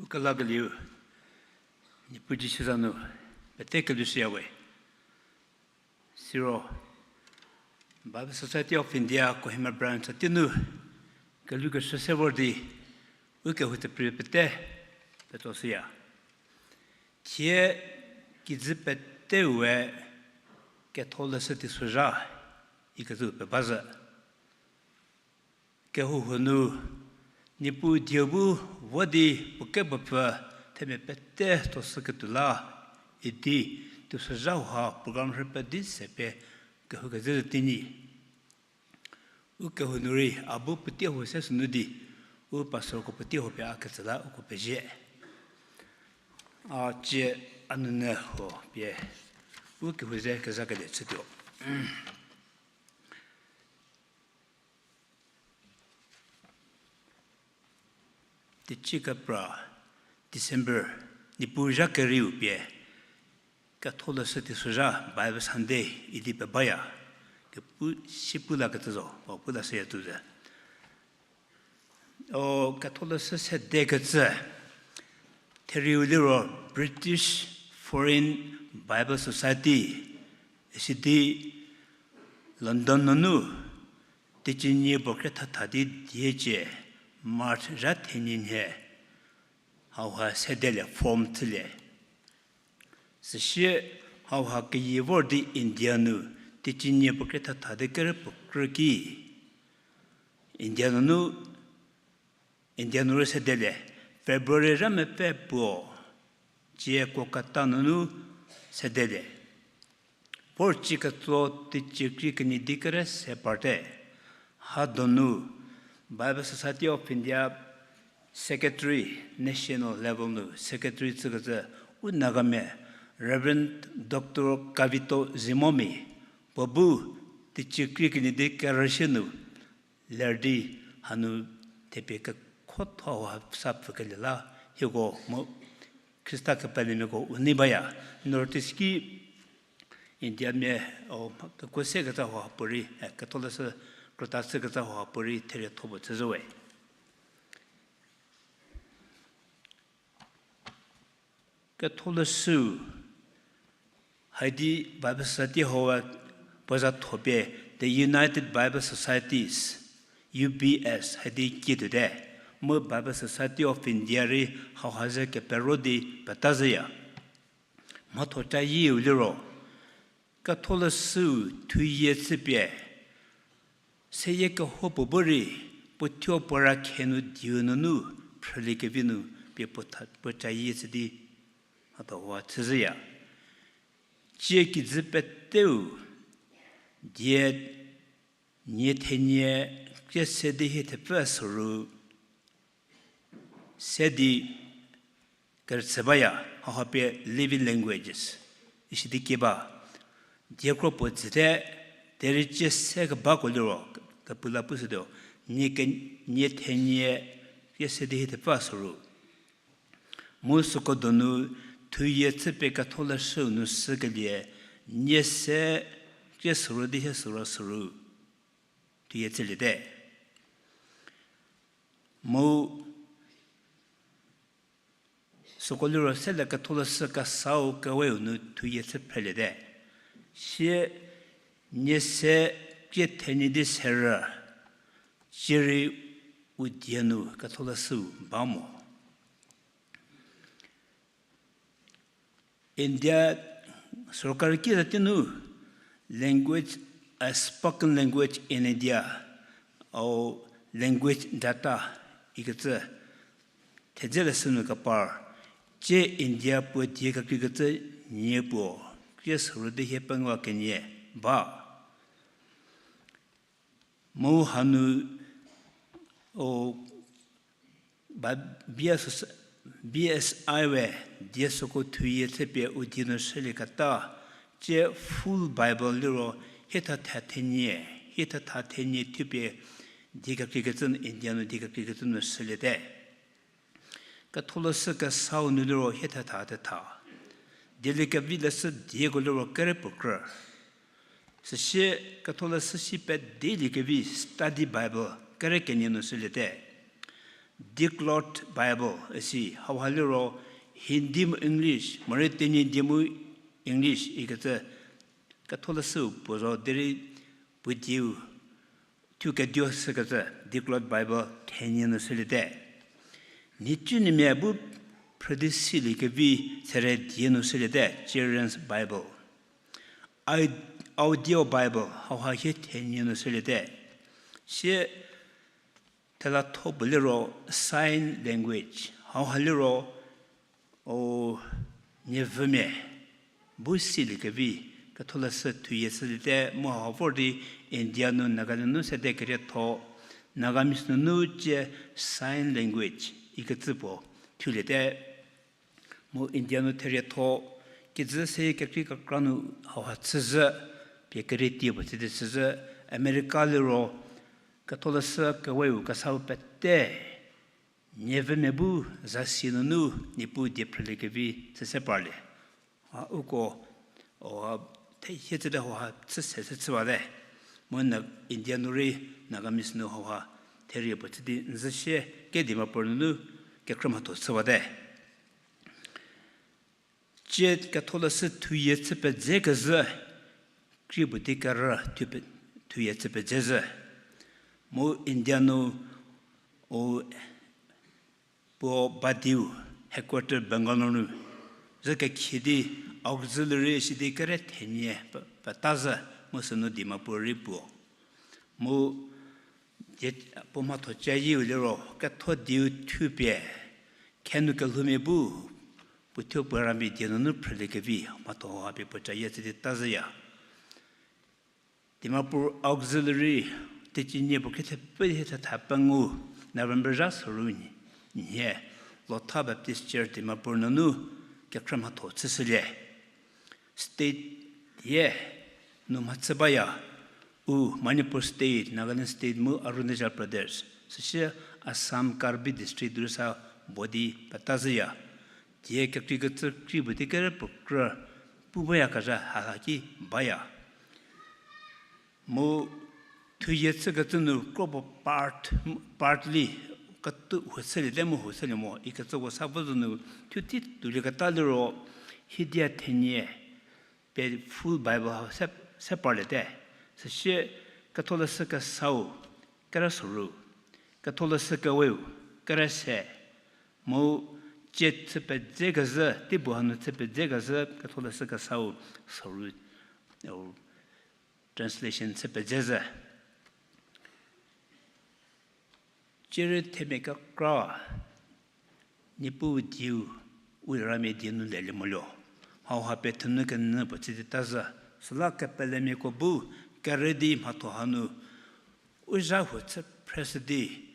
U kelakelieu, Niepuu Jisu za nu pete kelhou shüyawe. Siro, Bible Society of India Kohima Branch tei nu kelhoukeshü se vor di, u kehou tepri pete petsoshüya. Thie kijü peteu we Ketholeshü Teisozha ikecü pebazhü. Kehouhuo nu, Niepuu dieu bu vo di puo kepuo pfü themia pete tsoshüketuo la, idi teisozha hauha program rhü pedi se pie kehoukezhü zü teinyi. U kehou nu rei a bu puotei huo se sünu di, u pastorko puotei huo pie a ketsü la uko pezie. A cie a nunu huo pie u kehou ze kezhakelie chütuo. Teicie kepra December, Niepuu zha kerieu pie, Ketholeshü Teisozha Bible Sunday idi pebaya, kepu si pu lakecü zo, puo pu lashüya tuo ze. O Ketholeshü sedekecü, therieu liro British Foreign Bible Society, isidi London nunu, teicie nie puo kre thatha di diecie March zha thenie nhie, hauha sedelie form thülie. Süsie hauha keyie vor di India nu teicie nie puo krie thatha di kere puo krü ki, India nunu, India nu rei sedelie, February ramepfü puo, cie Kolkata nunu sedelie. Vor cie ketso teicie krie kenie di kere se parte. Ha donu Bible Society of India secretary, national level nu secretary chükecü u Nagamia Reverend Doctor Kavito Zimomi puo bu teicie krie kenie di kerüshie nu ler di hanu thepie kekhotho ha sa pfükelie la hieko mu Khrista kepelemiako u nei baya. North East ki Indiamia, o, kekuo sekecü hauha puo rei, e, Ketholeshü krüta chükecü hauha puo rei therietho puo chüzhü we. Ketholeshü, haidi Bible Society hauha puo za thopie, the United Bible Societies, U B S, haidi kietuote. Mu Bible Society of India rei hauha ze kepero di petazhüya. Mhatho cayieu liro, Ketholeshüu thuyie chüpie, seyie kehoupuo bu rei, puo thuo puo ra khenu dieu nunu phrüliekevi nu pie puo tha-, puo cayie chü di, mhatho hauha chüzhüya. Tsie kijü peteu, die nie thenie krie se di hie thepfü soru, se di kerüchü baya, hauha pie living languages isi di kie ba. Diekro puo jüte, derei tsie se kebako liro, kepu la pushütuo, nie ke-, nie thenie krie se di hie thepfü soru. Mu süko donu thuyie chüpie Ketholeshüu nu sükelie, nie se krie soru di hie soru soru thuyie chüliete. Mu süko liro sele Ketholeshü Kesau Keweu nu thuyie chü phreliete. Sie nie se krie thenie di serü, cierei u die nu Ketholeshüu ba mo. India sorkari ki zati nu language, a spoken language in India, au language data ikecü thedze leshü nu kepar, tsie India puo die kekreikecü nie puo krie soru di hie pengou kenie ba. Mu hanu, o, ba, B S, B S I we die süko thuyie chüpie u die nu shülieketa, tsie full Bible liro hie thetha thenie, hie thetha thenie thupie die kekreikecü nu, India nu die kekreikecü nu shüliete. Ketholeshü Kesau nu liro hie thetha thetha. Dieliekevi leshü dieko liro kere puo krü. Süsie Ketholeshü si pedieliekevi study Bible kere kenie nu shüliete. Diglot Bible isi hauha liro Hindi mu English, morei Tenyidie mu English ikecü Ketholeshüu puo zo derei puo dieu thu keduo shükecü Diglot Bible thenie nu shüliete. Nhicunuomia bu phrüdi siliekevi sere die nu shüliete, Children's Bible. Audio Bible hauha hie thenie nu shüliete. Sie thelatho puo liro sign language hauha liro o, nievümia bu siliekevi Ketholeshü thuyie shüliete mu hau vor di India nu Nagaland nu sede kerietho, Nagamese nunu tsie sign language ikecü puo thuliete. Mu India nu therietho kijü se kekrei kekra nu hauha chüzhü, pie kerei tie puo chü di chüzhü, America liro Ketholeshü Keweu Kesau pete nievümia bu zasi nunu Niepuu die phrüliekevi chüse parlie. A uko, o, a, thehie chüte hauha chü se se chüwate. Mu na India nu rei Nagamese nu hauha therie puo chü di nzüsie Kedimapuo nunu kekhrü mhatho chüwate. Tsie Ketholeshü thuyie chü pedze kezhü, krie puo di kerü thu pe-, thuyie chü pedze zhü. Mu India nu, o, puo badiu headquarter Bangalore nu zhü kekhie di auxiliary sidi kere thenie pe-, peta zhü, mu sünu Dimapur rei puo. Mu die puo mhatho cayieu liro, ketho dieu thupie, khenu kelhoumia bu, puothuo puo ramia die nunu phrüliekevi, mhatho hauha pie puo cayie tsü di ta zhüya. Dimapur Auxiliary, teicie nie puo kethepfü di thetha pengou, November zha soru nhie, Lotha Baptist Church Dimapur nunu kekhrü mhatho chüshülie. State ye nu mhachü baya, u Manipur State, Nagaland State mu Arunachal Pradesh, süsie Assam Karbi District rüsa body peta zhüya. Die kekreikecü krei puo di kere puo krü pu bayakezha haki baya. Mu thuyie chükecü nu kro puo part, partly, ketou huo chüliete mu huo chülie mo ikecüko sa vo zo nu, thuti tuolieketa liro, hiedia thenie pie full Bible hau se, se parliete. Süsie Ketholeshü Kesau, kere soru, Ketholeshü Keweu, kere se, mu cie chü pedze kezhü, teipuo hanu chü pedze kezhü, Ketholeshü Kesau soru, translation chü pedze zhü. Cierei themia kekra, Niepuu dieu, u ramia die nu lelie moluo. Hauha pie thenu kenyü puo chü di ta zhü, süla kepelemiako bu, kere di mhatho hanu, u zha huo chü phreshü di,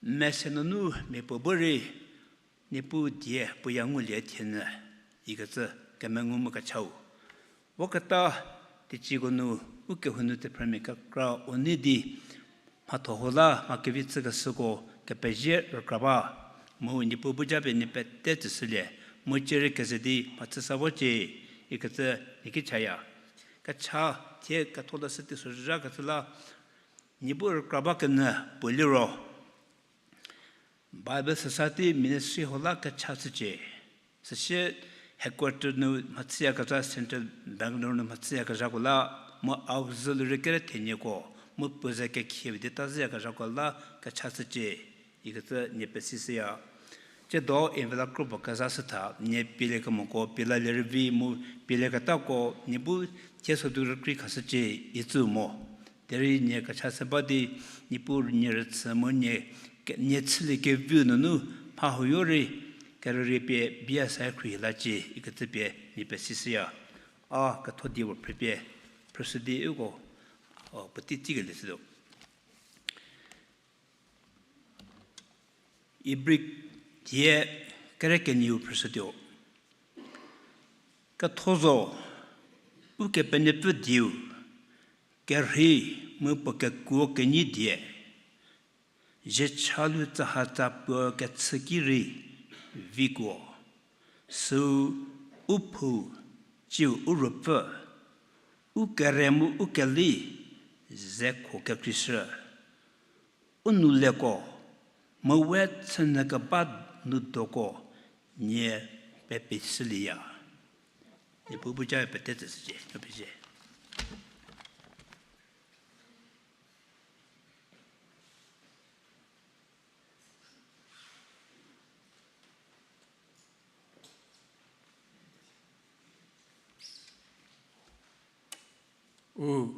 mese nunu mia puo bu rei, Niepuu die puo ya ngulie thienyü, ikecü kemengu mu kechau. Voketa, teicieko nu, u kehou nu thephrümia kekra u nei di, mhatho hau la mha kevi chükeshüko kepezie rükra ba, mu Niepuu bu japie nie pete tsüshülie, mu cierei keze di mhachü sa vocie, ikecü nie ki chaya. Kecha, thie Ketholeshü teisozha kecü la, nie bu rükra ba kenyü puo liro, Bible Society Ministry hau la kecha chücie. Süsie headquarter nu mhachüyakezha, Central Bangalore nu mhachüyakezhako la, mu auxiliary kere thenieko, mu puo ze kekhie di ta zhüyakezhako la kecha chücie, ikecü nie pesishüya. Tsiedo envelope kropuo kezha shütha, nie pieliekemoko pie lalie rüvi mu pielieketako nie bu thie sodu rükrei khashücie icü mo. Derei nie kecha se ba di, Niepuu nie rüchü mu nie, nie chülie keviu nunu mha huoyo rei, kerürie pie bia sa khruohi lacie ikecü pie nie pesishüya. A ketho die puo phrüpie, phrüshü di uko, o, puotei tsikelie shütuo. Ibri die kere kenieu phrüshütuo. Ketho zo, Ukepenuopfü dieu, kerhei mu puo kekuo kenyi die, ziecha lu tsahatsa puo kechü ki rei vikuo, süu u phou, tsiu u ruopfü, u kere mu u keli, ze kho kekreishü. U nouleko, mu we chünyü keba nu doko nie pepeshülieya. Niepuu bu ja pete tsüshücie, no pezie. U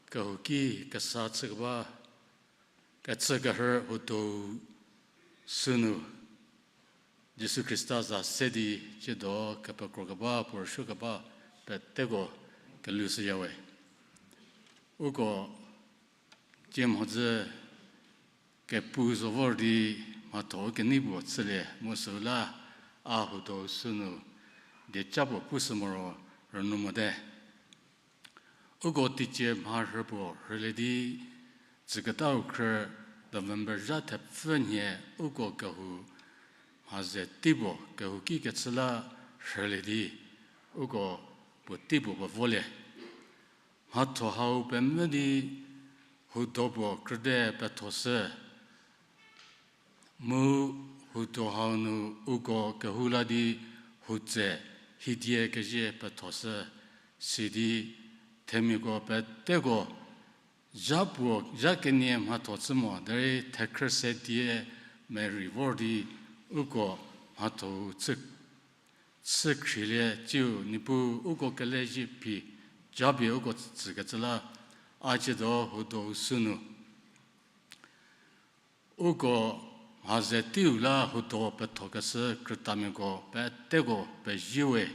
kehouki kesa chükeba, kechükerhü huo do sünu, Jisu Khrista za se di tsiedo kepekrokeba, puo rüsuokeba peteko kelushüyawe. Uko tsie mhodzü kepu zo vor di mhatho kenei puo chülie mu süla a huo do sünu dieca puo pushü moro rünyü mote. Uko teicie mharhü puo rhülie di, tsüketau khrü November zha thepfü nhie uko kehou mha ze tei puo kehouki kechü la rhülie di, uko puotei puo pevolie. Mhatho hau pemvü di huo do puo krüte pethoshü. Mu huo do hau nu uko kehou la di huo tse hidie kezie pethoshü, sidi themiako peteko zha puo zha kenie mhatho chü mo derei thekhrü se die merei vor di uko mhatho chü chü khrielie tsiu Niepuu uko kelezhie phi, japie uko tsükecü la, a tsiedo hudo sünu uko mha ze teiu la hudo pethokeshü krütamiako peteko pezie we.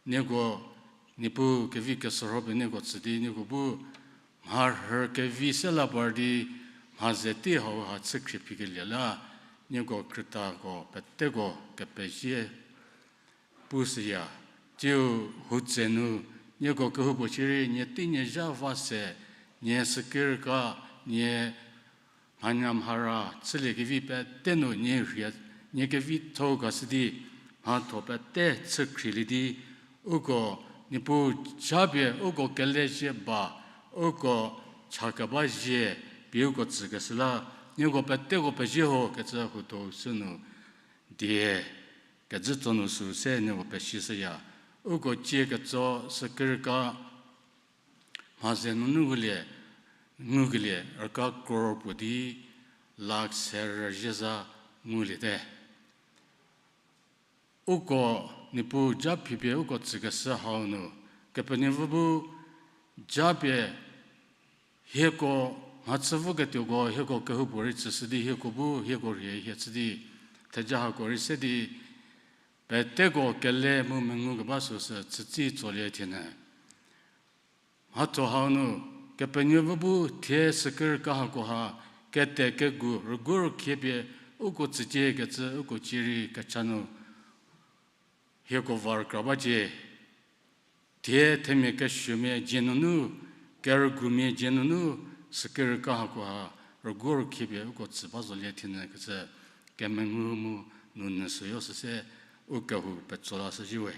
Nieko, Niepuu kevi kesürho pie nieko tsü di nieko bu mharhü kevi se la par di mha ze tei hauha chü khrie phikelie la, nieko krütako peteko kepezie pushüya. Tsiu hutse nu, nieko kehoupuo shierei nie tei nie zha va se, nie süki rüka, nie mhanya mhara chüliekevi pete nu nie rhie, nie kevitho-u khashü di, mhatho pete chü khrielie di, uko Niepuu japie uko kelezhie ba, uko cha keba zie pie uko tsükeshü la, nieko peteko pezie ho kecü hudo sünu die kezhü tsonu sü se nieko pesishüya. Uko tsie ketso süki rüka mha ze nunu ngulie, ngukelie rüka crore puo di lakh se rüzhieza nguliete. Uko Niepuu ja phipie uko tsükeshü hau nu, Kepenuopfü bu japie hieko mhachü voketuoko hieko kehoupuorei tsüshü di hieko bu hieko rhie hie chü di, theja hako rei se di, peteko kele mu mengu keba süsü chütsi tsolie thienyü. Mhatho hau nu, Kepenuopfü bu thie süki rüka hakoha, kete kegu rüguo rükhie pie uko tsücie kecü uko tsie rei kecha nu hieko va rükra bacie. Thie themia kesuomia dzie nunu, kerügumia dzie nunu, süki rüka hakoha rüguo rükhie pie uko tsü ba zolie thienyü kecü kemengu mu nounyü süyo süse u kehou petso lashüzhie we.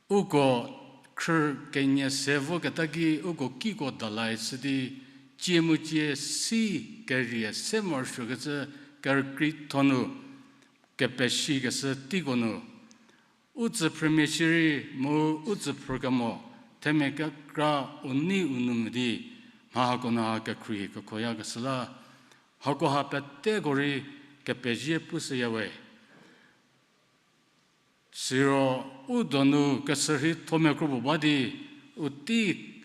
Uko khrü kenie se voketa ki uko kiko dalai chü di, tsie mu tsie si kerie se morosuokecü kerükrietho nu, kepeshikeshü teiko nu, u tsüphrümia shierei mu u tsüphrü kemo, themia kekra u nei u nu mvü di, mha hako nu ha kekhruohi kekhoyakeshü la, hakoha peteko rei kepezie pushüya we. Siro u donu keshürheithomia kro puo ba di, u tei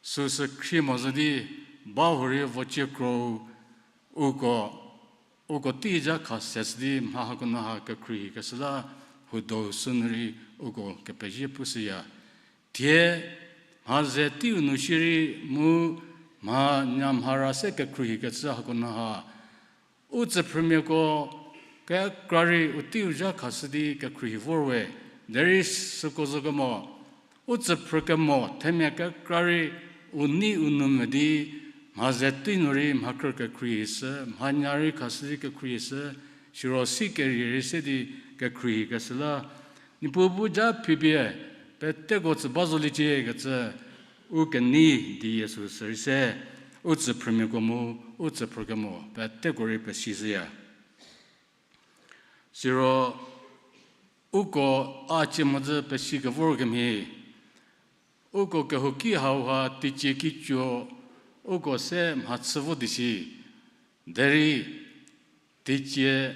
süsü khrie mo zo di, ba hurei vocie kro uko, uko tei zha kha se shü di mha hako nu ha kekhruohikeshü la, hudo sünu rei uko kepezie pushüya. Thie mha ze teiu nu shierei mu mha nyamhara se kekhruohikecü hako nu ha u tsüphrümiako kekra rei u teiu zha khashü di kekhruohi vor we, derei süko zo kemo, u tsüphrü kemo themia kekra rei u nei u nu mvü di, mha ze tei nu rei mha khrü kekhruohishü, mha nya rei khashü di kekhruohishü, siro si kerie rei se di kekhruohikeshü la, Niepuu bu ja phipie peteko tsü ba zoliecie kecü u kenei di Jisu sürei se, u tsüphrümiako mu u tsüphrü kemo peteko rei pesishüya. Siro uko a cie mhodzü pesikevor kemhie, uko kehouki hauha teicie kicuo uko se mhachü vo di shi, derei teicie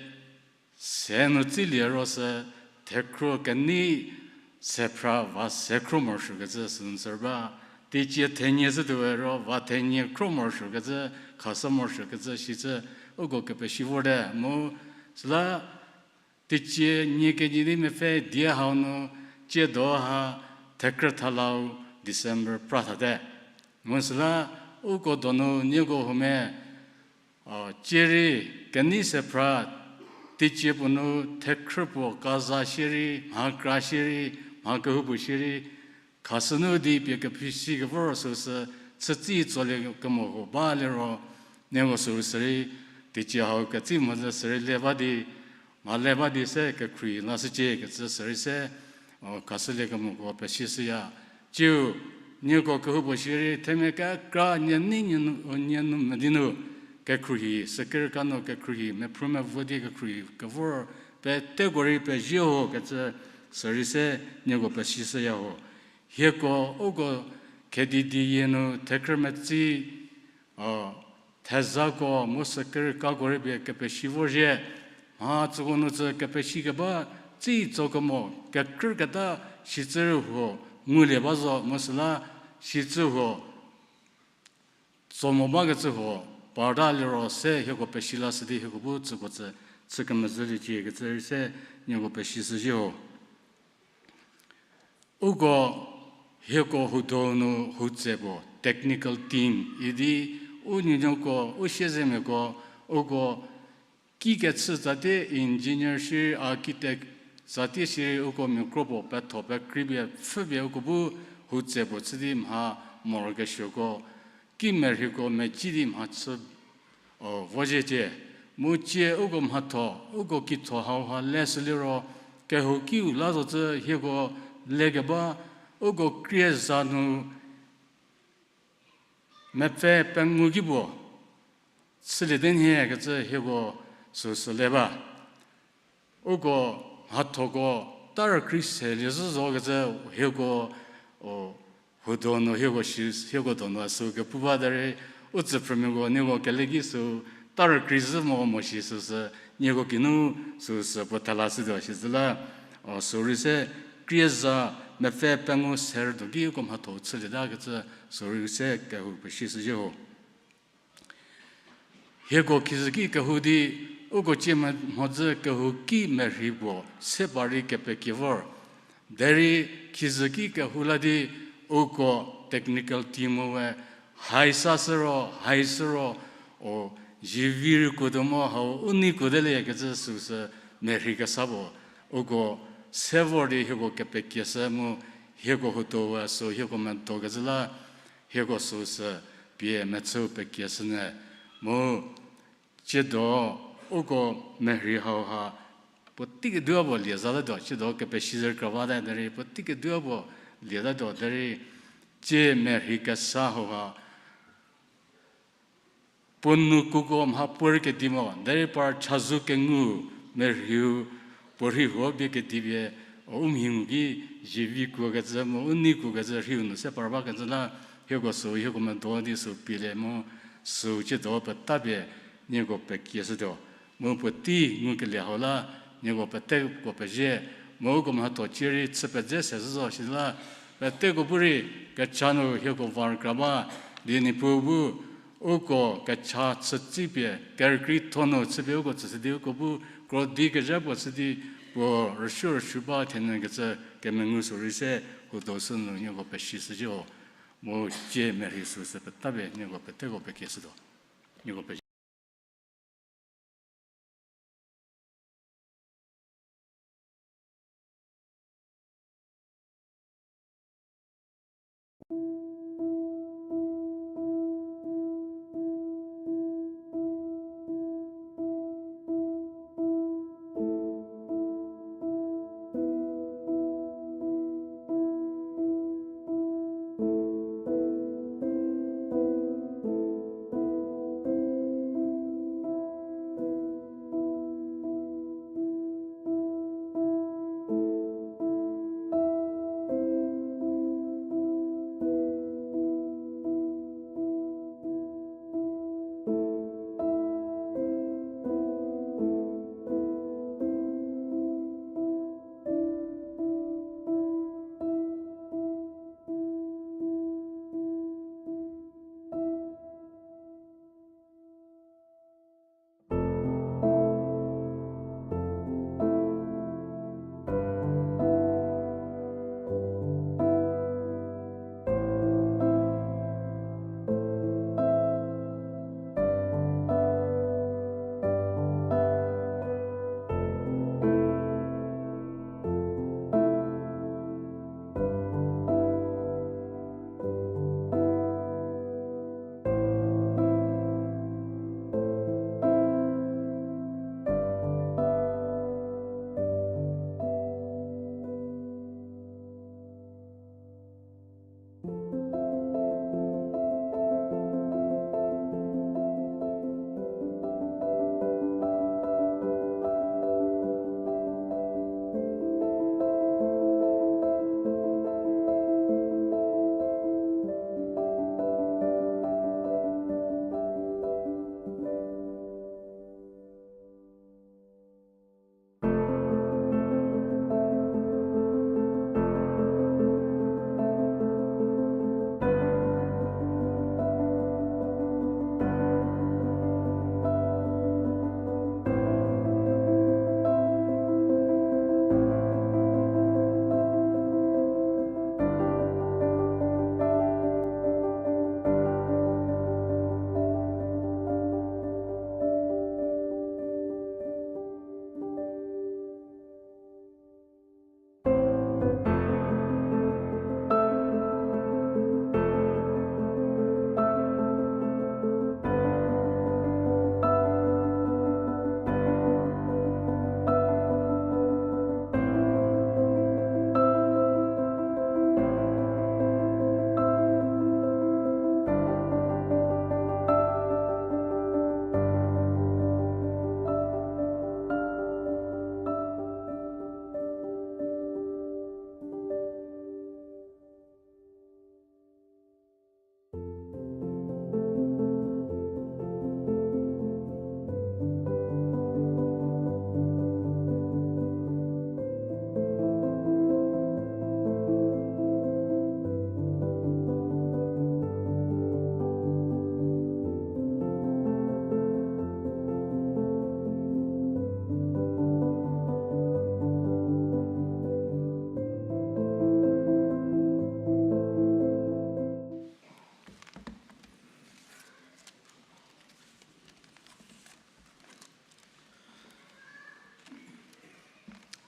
se nu tsilie ro sü thekhro kenei sephra va se khro morosuokecü sünu sü ba, teicie thenie zhütuowe ro va thenie khro morosuokecü, khashü morosuokecü shicü uko kepesi vorte mu, süla teicie nie kenie di mepfü die hau nu tsiedo ha thekrü thalau December pra thate. Mu süla uko donu nieko huomia, a, tsie rei kenei sephra teicie puo nu thekhrü puo kaza shierei, mha kra shierei, mha kehoupuo shierei, khashü nu di pie kephisi kevor süsü chütsi tsolie kemo huo ba liro, nieko süu sürei teicie hau ketsi mhodzü sürei le ba di, mha le ba di se kekhruohi lashücie kecü sürei se, o, khashülie kemoko pesishüya. Tsiu, nieko kehoupuo shierei themia kekra nie nei nie nu, nie nu mvü di nu, kekhruohi, süki rüka nu kekhruohi, mephrü mevo di kekhruohi kevor peteko rei pezie ho kecü sürei se nieko pesishüya ho. Hieko uko khedi di yie nu thekhrü metsi, o, thezako mu süki rükako rei pie kepesi vorzhie, Mha tsüko nu tsü kepesi keba, tsi tsokemo, kekrüketa, sicü huo, ngulie ba zo, mu süla, sicü huo, tso mo bakecü huo, parda liro se hieko pesi lashü di hieko bu tsüko tsü, chü kemezhüliecie kecü rei se, nieko pesi shüzhie ho. Uko hieko huo donu huo tse puo technical team idi u nuonuoko, u siezemiako, uko kikecü tsatie engineer shierei architect tsatie shierei uko mia kro puo petho pekreipie pfüpie uko bu huo tse puo chü di mha morokesuoko kimerheiko meci di mha chü, o, vozhiecie. Mu cie uko mhatho, uko kitho hauha leshü liro, kehoukiu la zocü hieko lekeba, uko krie za nu mepfü pengou ki puo chülie te nhie kecü hieko süsü le ba. Uko mhathoko tarükrei selie zhü zo kecü hieko, o, huo donu hieko shi, hieko donu süu kepu ba derei, u tsüphrümiako nieko kele ki süu tarükrei zhü mo mo shi süsü, nieko kinu süsü puo thela shütuo shi zhü la, o, süu rei se krie za mepfü pengou serütuo ki uko mhatho chülieta kecü süu rei se kehou pesi shüzhie ho. Hieko khizüki kehou di, uko cie mhodzü kehouki merhei puo se par di kepekie vor. Derei khizüki kehou la di, uko technical team-u we, haisa shü ro, haishü ro, o, zivi rei kuotuo mo hau u nei kuotelie kecü süsü merhei kesa puo. Uko se vor di hieko kepekieshü mu hieko huo do we süu hieko medo kecü la, hieko süsü pie mechüu pekieshü nyü. Mu tsiedo uko merhei hauha puotei keduo puo lie zatatuo, tsiedo kepesi zü kra bate derei puotei keduo puo lietatuo derei tsie merhei kesa hauha puo nu kuko mha puorei kedi mo, derei par chazou kengu merheiu puorei huo bie kedipie, u mhi ngu ki zivi kuokecü mu u nei kuokecü rhiu nu se par bakecü la, hieko süu hieko medo di süu pielie mu süu tsiedo petapie nieko pekieshütuo. Mu puotei ngukelie hau la, nieko peteko pezie, mu uko mhatho cie rei chü pedze se zhü zo shi la, peteko bu rei kecha nu hieko var kra ba, di Niepuu bu uko kecha chütsipie, kerükrietho nu chüpie uko tsüshü di uko bu krodi kezha puo chü di puo rüsuo rüsuo ba thenyü kecü kemengu süu rei se huo do sü nu nieko pesi shüzhie ho. Mu tsie merhei süsü petapie nieko peteko pekieshütuo. Nieko pezie.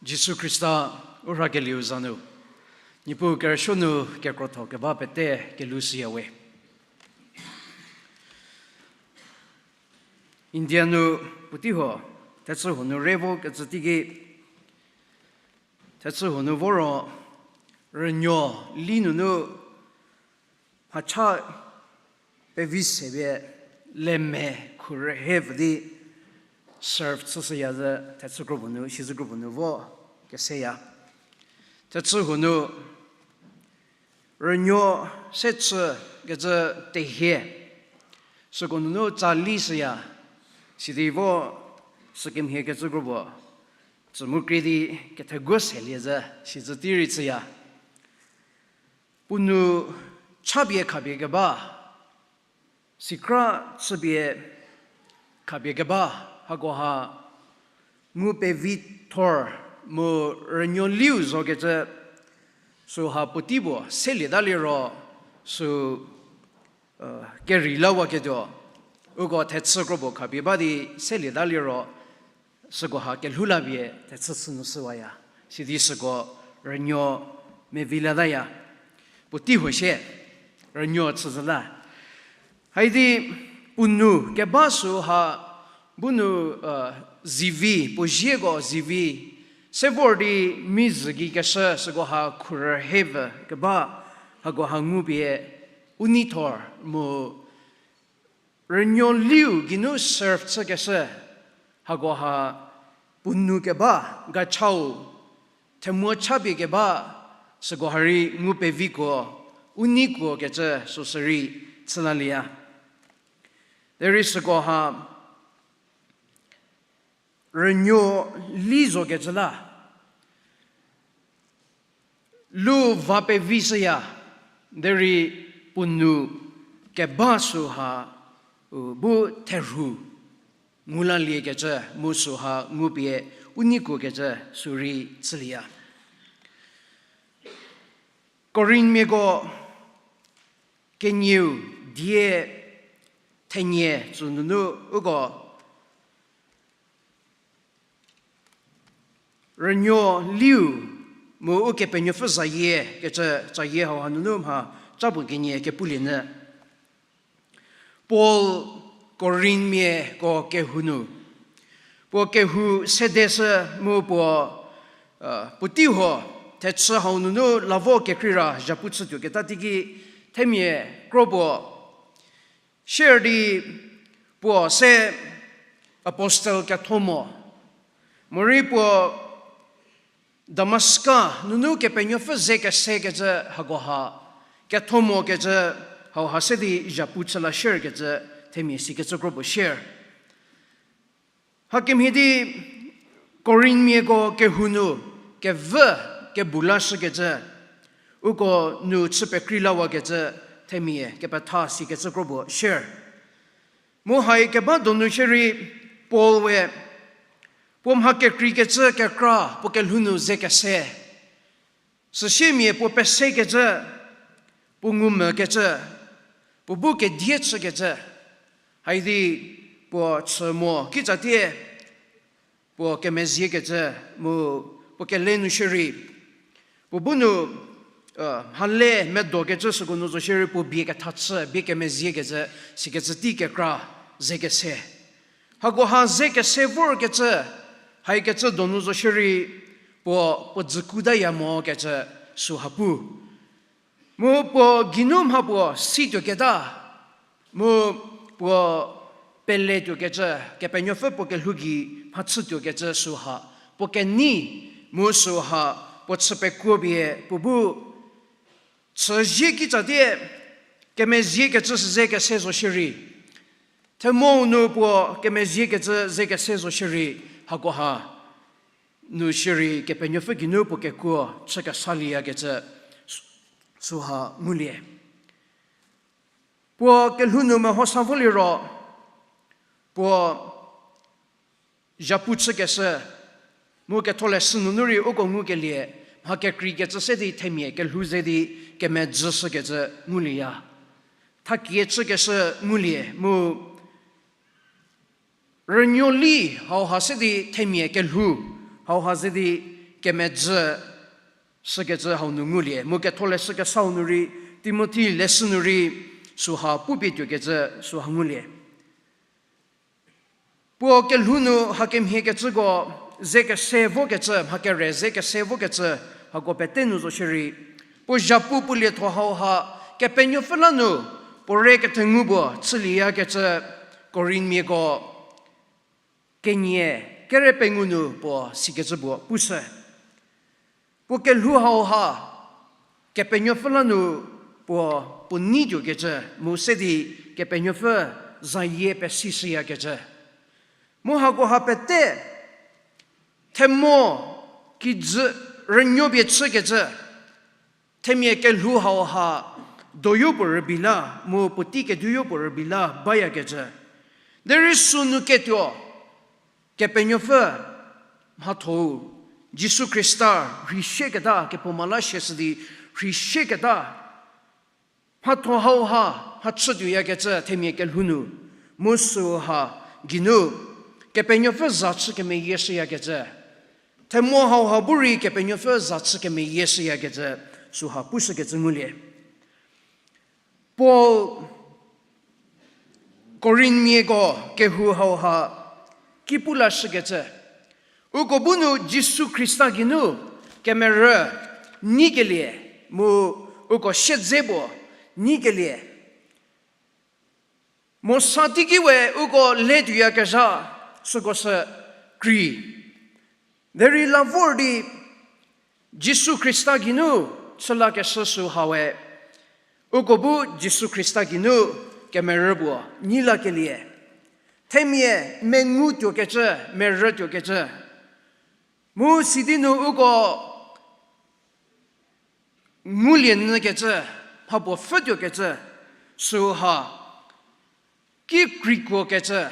Jisu Khrista u rhakelieu za nu, Niepuu kerüsuo nu kekrotho keba pete kelhou shüya we. India nu puotei huo, thechü huo nu re vo kecü teiki, thechü huo nu vo ro, rünuo li nunu mhacha pevi se pie leme khurühie pfü di serve chüshüya zü thechü kropuo nu, sizü kropuo nu vo keseya. Thechü huo nu rünuo se chü kecü tehie, süko nunu tsa li shüya, sidi vo sükemhie kecü kropuo tsü mu krie di ketheguo selie zü sizü tei rei chüya. Puo nu chapie khapie keba, sikra chüpie khapie keba, hakoha ngu pevi thor mu rünuo liu zo kecü, süha puotei puo selieta liro, sü, kerei lawaketuo, uko thechü kropuo khapie ba di selieta liro, süko ha kelhou lapie thechü chü nu shüwaya. Sidi süko rünuo mevi lataya. Puotei huo sie rünuo chüzü la. Haidi puo nu keba süha bu nu, zivi, puo zieko zivi se vor di mi zü gei keshü süko ha khurühie pfü keba, hakoha ngupie u nei thor mu rünuo liu geinu serve chükeshü, hakoha puo nu keba, gachau, themuo chapie keba, süko ha rei ngu peviko, u neikuo kecü süsü rei chülalieya. Derei süko ha rünuo li zo kecü la, lu va pevi shüya, derei puo nu keba süha, u, bu therhu ngu lalie kecü, mu süha ngupie u neikuo kecü sü rei chülieya. Korinthmiako kenieu die thenie tsü nunu uko rünuo liu mu Ukepenuopfü zayie kecü, zayie hauha nunu mha capuo kenie kepulie nyü. Paul Korinthmiako kehou nu, puo kehou sedeshü mu puo, puotei huo thechü hau nunu lavo kekreira zhapu chütuoketa teiki themia kro puo sier di puo se apostle ketho mo, morei puo Damaska nunu Kepenuopfü ze kese kecü hakoha ketho mo kecü hauha se di zhapu chü la sier kecü themia sikecü kro puo sier. Hakemhie di Korinthmiako kehou nu kevü kebu lashükecü, uko nu chü pekrei lawakecü themia kepetha sikecü kro puo sier. Mu hai keba donu shierei Paul we puo mha kekreikecü kekra puo kelhou nu ze kese. Süsiemia puo pesekecü, puo ngumvükecü, puo bu kedie chükecü, haidi puo chü mo kitsatie puo kemeziekecü mu puo kele nu shierei puo bu nu, mhale medokecü süko nu zo shierei puo bie ketha chü, bie kemeziekecü, sikecü tei kekra ze kese. Hakoha ze kese vorkecü, haikecü donu zo shierei puo, puo dzükutaya mo kecü süha pu. Mu puo geinu mha puo situoketa, mu puo peletuokecü, Kepenuopfü puo kelhou gei mhachütuokecü süha, puo kenei, mu süha puo chü pekuo pie puo bu chüzie kitsatie kemeziekecü ze kese zo shierei, themou nu puo kemeziekecü ze kese zo shierei, hakoha nu shierei Kepenuopfü geinu puo kekuo chü kesalieyakecü süha ngulie. Puo kelhou nu mehosa voliro, puo zhapu chükeshü, mu ketholeshü nunu rei uko ngukelie, mha kekreikecü se di themia kelhou ze di kemedzüshükecü ngulieya. Thakie chükeshü ngulie mu rünuoli hauha se di themia kelhou hauha ze di kemedzü shükecü hau nu ngulie. Mu ketholeshü kesau nu rei, Timothi leshü nu rei, süha pupie tuokecü süha ngulie. Puo kelhou nu hakemhie kecüko ze kese vokecü, mha kere ze kese vokecü, hako pete nu zo shierei, puo zhapu puo lietho hauha, Kepenuopfü la nu, puo re kethengu puo chülieyakecü, Korinmiako kenie kere pengou nu puo sikecü puo pushü. Puo kelhou hauha, Kepenuopfü la nu puo, puo neituokecü, mu se di Kepenuopfü zayie pesishüyakecü. Mu hakoha pete, themo kijü rünuo pie chükecü, themia kelhou hauha doyo puo rübei la, mu puotei keduoyo puo rübei la bayakecü. Derei sünu ketuo, Kepenuopfü mhatho-u, Jisu Khrista rheisieketa, kephouma la siashü di rheisieketa, mhatho hauha mhachütuoyakecü themia kelhou nu, mu süha geinu Kepenuopfü za chü kemeyieshüyakecü. Themo hauha bu rei Kepenuopfü za chü kemeyieshüyakecü, süha pushükecü ngulie. Paul Korinmiako kehou hauha ki pu lashükecü, uko bu nu Jisu Khrista geinu kemerü nyikelie, mu uko siedze puo nyikelie, Mosa teiki we uko letuoyakezha süko sü krei. Derei la vor di Jisu Khrista geinu chülakeshü süha we, uko bu Jisu Khrista geinu kemerü puo nyilakelie, themia mengu tuokecü, merü tuokecü, mu sidi nu uko ngulie nyükecü, mhapuo pfhütuokecü, süha ki kreikuokecü,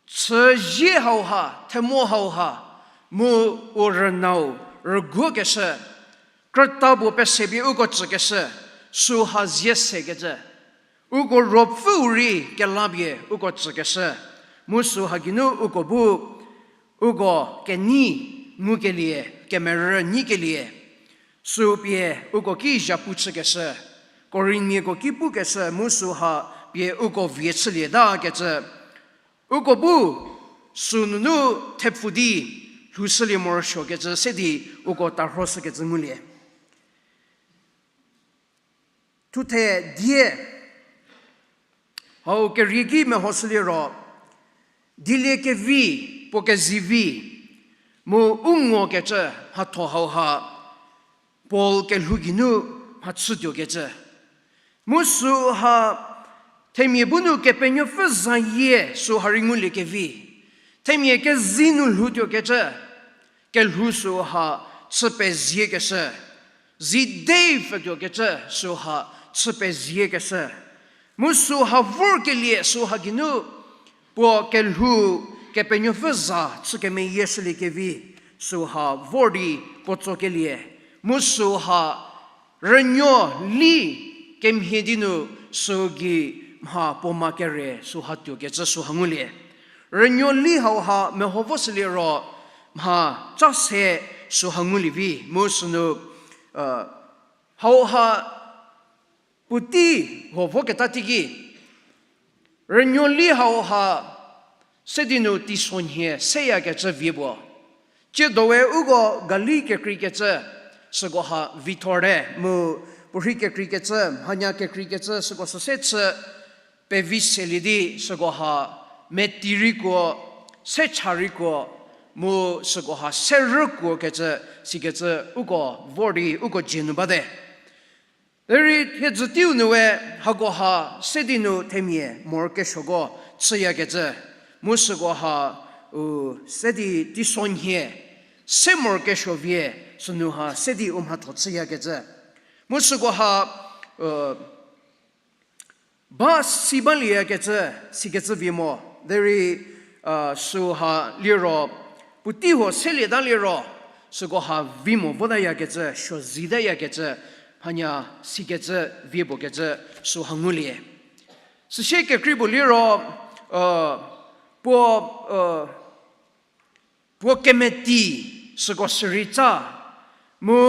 chüzie hauha, themo hauha, mu u rünau rüguokeshü, krüta puo pesepie uko tsükeshü, süha zie sekecü, uko ruopfüu rei kelapie uko tsükeshü, mu süha geinu uko bu uko kenei ngukelie, kemerü nyikelie, sü pie uko ki zhapu chükeshü, Korinmiako ki pukeshü mu süha pie uko vie chülietakecü, uko bu sünunu thepfu di lhoushülie morosuokecü se di uko tarhoshükecü ngulie. Thuthe die hau kerie ki mehoshüliro, dieliekevi, puo kezivi, mu u ngokecü mhatho hauha Paul kelhou geinu mhachütuokecü. Mu süha themia bu nu Kepenuopfü zayie süha rei nguliekevi, themia kezi nu lhoutuokecü, kelhou süha chü peziekeshü, zi dei pfütuokecü süha chü peziekeshü, mu süha vorkelie süha geinu puo kelhou Kepenuopfü za chü kemeyieshüliekevi süha vor di puo tsokelie, mu süha rünuo li kemhie di nu sü gei mha puo ma kere süha tuokecü süha ngulie. Rünuo li hauha meho voshüliro mha ca se süha ngulie vi mu sünu, hauha puotei huo voketa teiki, rünuo li hauha se di nu teisonhie seyakecü vie puo. Tsiedo we uko gali kekreikecü sükoha vithorte mu puorhi kekreikecü, mhanya kekreikecü süko sü se chü pevi selie di sükoha meti rei kuo, se cha rei kuo, mu sükoha se rükuokecü sikecü uko vor di uko dzie nu bate. Derei thiedzü teiu nu we hakoha se di nu themia morokesuoko chüyakecü, mu sükoha u se di teisonhie se morokesuo vie sünu ha se di u mhatho chüyakecü. Mu sükoha ba si balieyakecü sikecü vie mo, derei süha liro puotei huo selieta liro sükoha vi mo votayakecü, suo zitayakecü, hanya sikecü vie puo kecü süha ngulie. Süsie kekrei puo liro, puo puo kemeti süko sürei tsa, mu,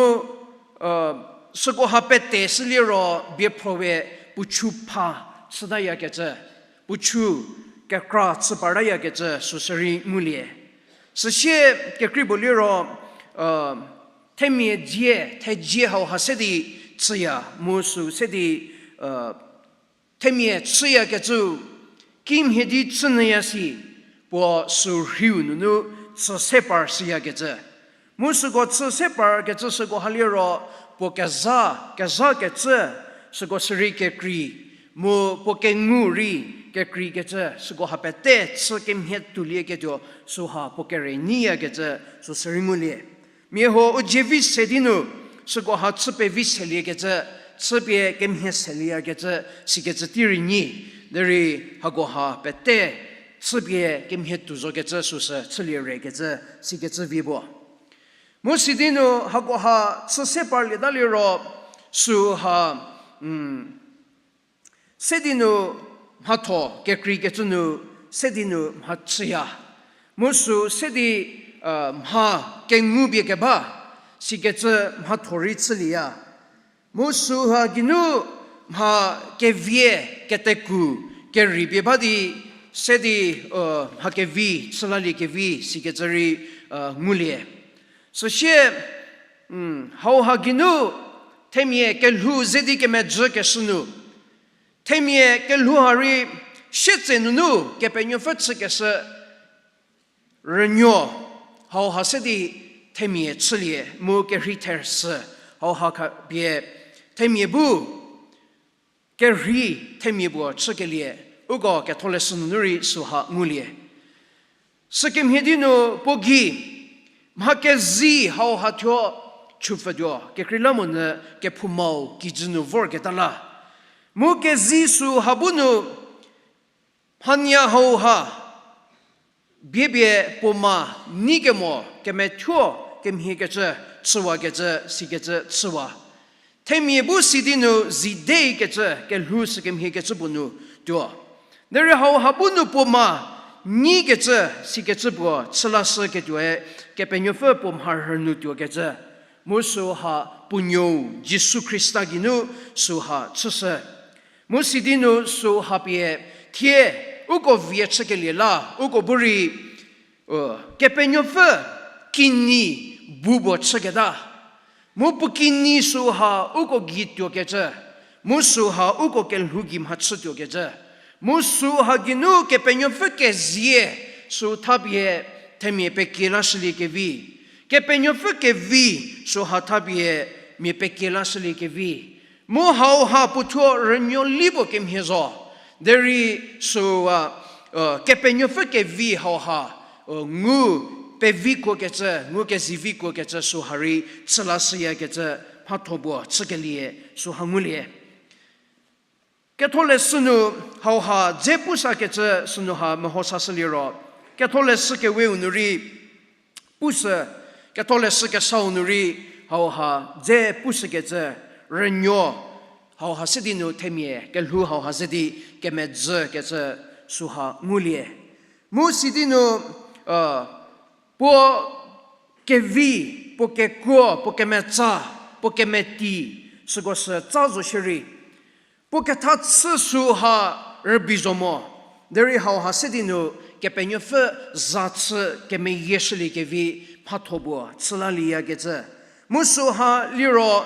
süko ha pete sü liro biephro we puo chu pha chütayakecü, puo chu kekra chü partayakecü süsürei ngulie. Süsie kekrei puo liro, themia dzie, thezie hauha se di chüya, mu sü se di, themia chüyakecü, kimhie di chünyüya si, puo sü rhiu nunu chü se par shüyakecü. Mu süko chü se parkecü süko ha liro, puo kezha, kezhakecü, süko sürei kekrei, mu puo kengu rei kekreikecü, süko ha pete chü kemhie tuolieketuo, süha puo kere nyiyakecü, süsürei ngulie. Mia huo u dzie vi se di nu, süko ha chü pevi seliekecü, chüpie kemhie selieyakecü, sikecü tei rei nyi, derei hakoha pete chüpie kemhie tuo zokecü süsü chülie rekecü, sikecü vi puo. Mu sidi nu hakoha chü se parlieta liro, süha, se di nu mhatho kekreikecü nu, se di nu mha chüya. Mu sü se di, mha kengu pie keba, sikecü mhatho rei chülieya. Mu süha geinu mha kevie, keteku, kerei pie ba di, se di, mha kevi, chülaliekevi, sikecü rei, ngulie. Süsie, hauha geinu, themia kelhou ze di kemejü keshü nu, themia kelhou ha rei sietse nunu Kepenuopfü chükeshü rünuo, hauha se di themia chülie mu kerhei thersü, hauha khapie themia bu kerhei themia puo chükelie, uko ketholeshü nunu rei süha ngulie. Sükemhie di nu puo gei, mha kezi hauha thuo chüpfütuo, kekreilamonyü kephoumau kijü nu vorketa la. Mu kezi süha bu nu, mhanya hauha, biepie puo ma nei kemo kemethuo kemhiekecü, chüwakecü, sikecü chüwa. Themia bu sidi nu zidekecü, kelhou sükemhiekecü puo nu tuo. Derei hauha bu nu puo ma neikecü, sikecü puo chülashüketuoe, Kepenuopfü puo mharhü nu tuokecü. Mu süha puo nuou Jisu Khrista geinu süha chüshü. Mu sidi nu süha pie thie uko vie chükelie la, uko bu rei, Kepenuopfü kinyi bu puo chüketa. Mu puo kinyi süha uko gei tuokecü. Mu süha uko kelhou gei mhachü tuokecü. Mu süha geinu Kepenuopfü kezie sü thapie themia pekie lashüliekevi. Kepenuopfü kevi süha thapie mia pekie lashüliekevi. Mu hauha puothuo rünuoli puo kemhie zo. Derei süha, Kepenuopfü kevi hauha, ngu pevi kuokecü, ngu kezivi kuokecü süha rei chülashüyakecü mhatho puo chükelie süha ngulie. Ketholeshü nu hauha dze pusakecü sünu ha meho sashüliro, ketholeshü keweu nu rei pushü, ketholeshü kesau nu rei hauha dze pushükecü rünuo, hauha se di nu themia kelhou hauha ze di kemejükecü süha ngulie. Mu sidi nu, puo kevi, puo kekuo, puo kemetsa, puo kemeti, süko sü tsa zo shierei, puo ketha chü süha rübei zo mo. Derei hauha se di nu Kepenuopfü za chü kemeyieshüliekevi mhatho puo chülalieyakecü. Mu süha liro,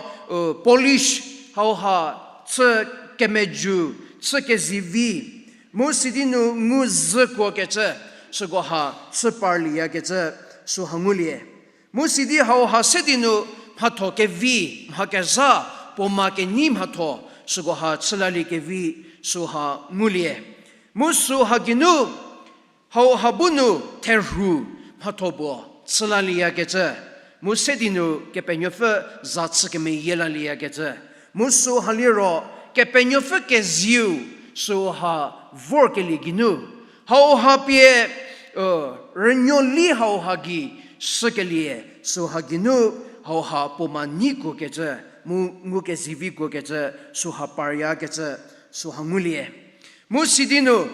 polish hauha chü kemeju, chü kezivi. Mu sidi nu ngu zhü kuokecü, süko ha chü parlieyakecü süha ngulie. Mu sidi hauha se di nu mhatho kevi, mha kezha, puo ma kenyi mhatho, süko ha chülaliekevi süha ngulie. Mu süha geinu, hauha bu nu therhu mhatho puo chülalieyakecü. Mu se di nu Kepenuopfü za chü kemeyie lalieyakecü. Mu süha liro Kepenuopfü kezieu süha vorkelie geinu, hauha pie, rünuoli hauha gei shükelie süha geinu, hauha puo ma nyi kuokecü, mu ngu kezivi kuokecü süha paryakecü süha ngulie. Mu sidi nu,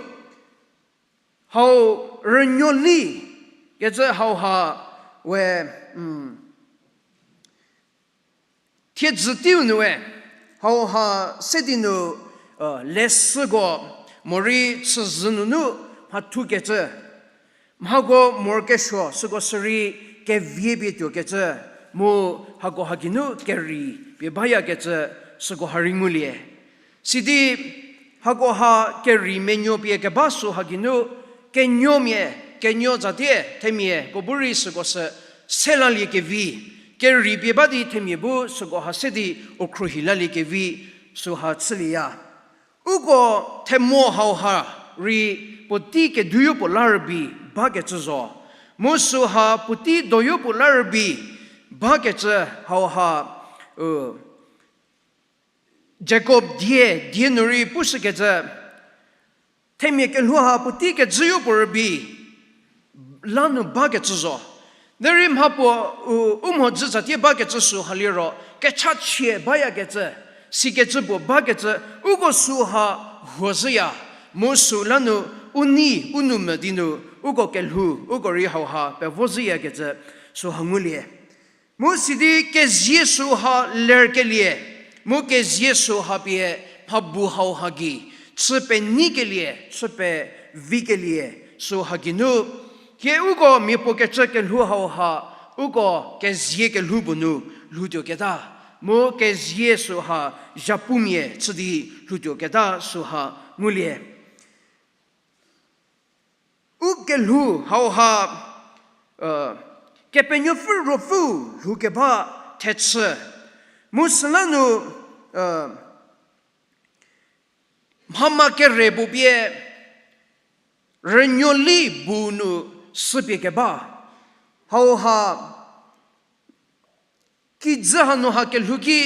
hau rünuoli kecü hauha We, thiedzü teiu nu we, hauha se di nu, lesüko, morei chüzhü nunu mhathukecü, mhako morokesuo süko sürei kevie pie tuokecü, mu hako ha geinu kerei pie bayakecü, süko ha rei ngulie. Sidi hako ha kerei menuo pie keba süha geinu, kenuomia, kenuo zatie themiako bu rei süko sü se laliekevi, kerei pie ba di themia bu süko ha se di u khruohi laliekevi, süha chülieya. Uko themo hauha rei puotei keduoyo puo la rübei bakecü zo. Mu süha puotei doyo puo la rübei bakecü hauha, Jakob die, die nu rei pushükecü, themia kelhou ha puotei kejüyo puo rübei la nu bakecü zo. Derei mhapuo u, u mhodzü tsatie bakecü süha liro, kechachie bayakecü, sikecü puo bakecü, uko süha huozhüya, mu sü la nu u nei, u nou mvü di nu, uko kelhou, uko rei hauha pevozhüyakecü, süha ngulie. Mu sidi kezie süha lerkelie, mu kezie süha pie mhabu hauha gei, chü peneikelie, chü pevikelie, süha geinu, hie uko mia puo kecü kelhou hauha, uko kezie kelhou puo nu lhoutuoketa, mu kezie süha zhapumia chü di lhoutuoketa süha ngulie. U kelhou hauha, Kepenuopfü Ruopfü lhoukeba thechü. Mu süla nu, mhama kere puo pie rünuoli bu nu süpie keba. Hauha kijü hanu ha kelhou ki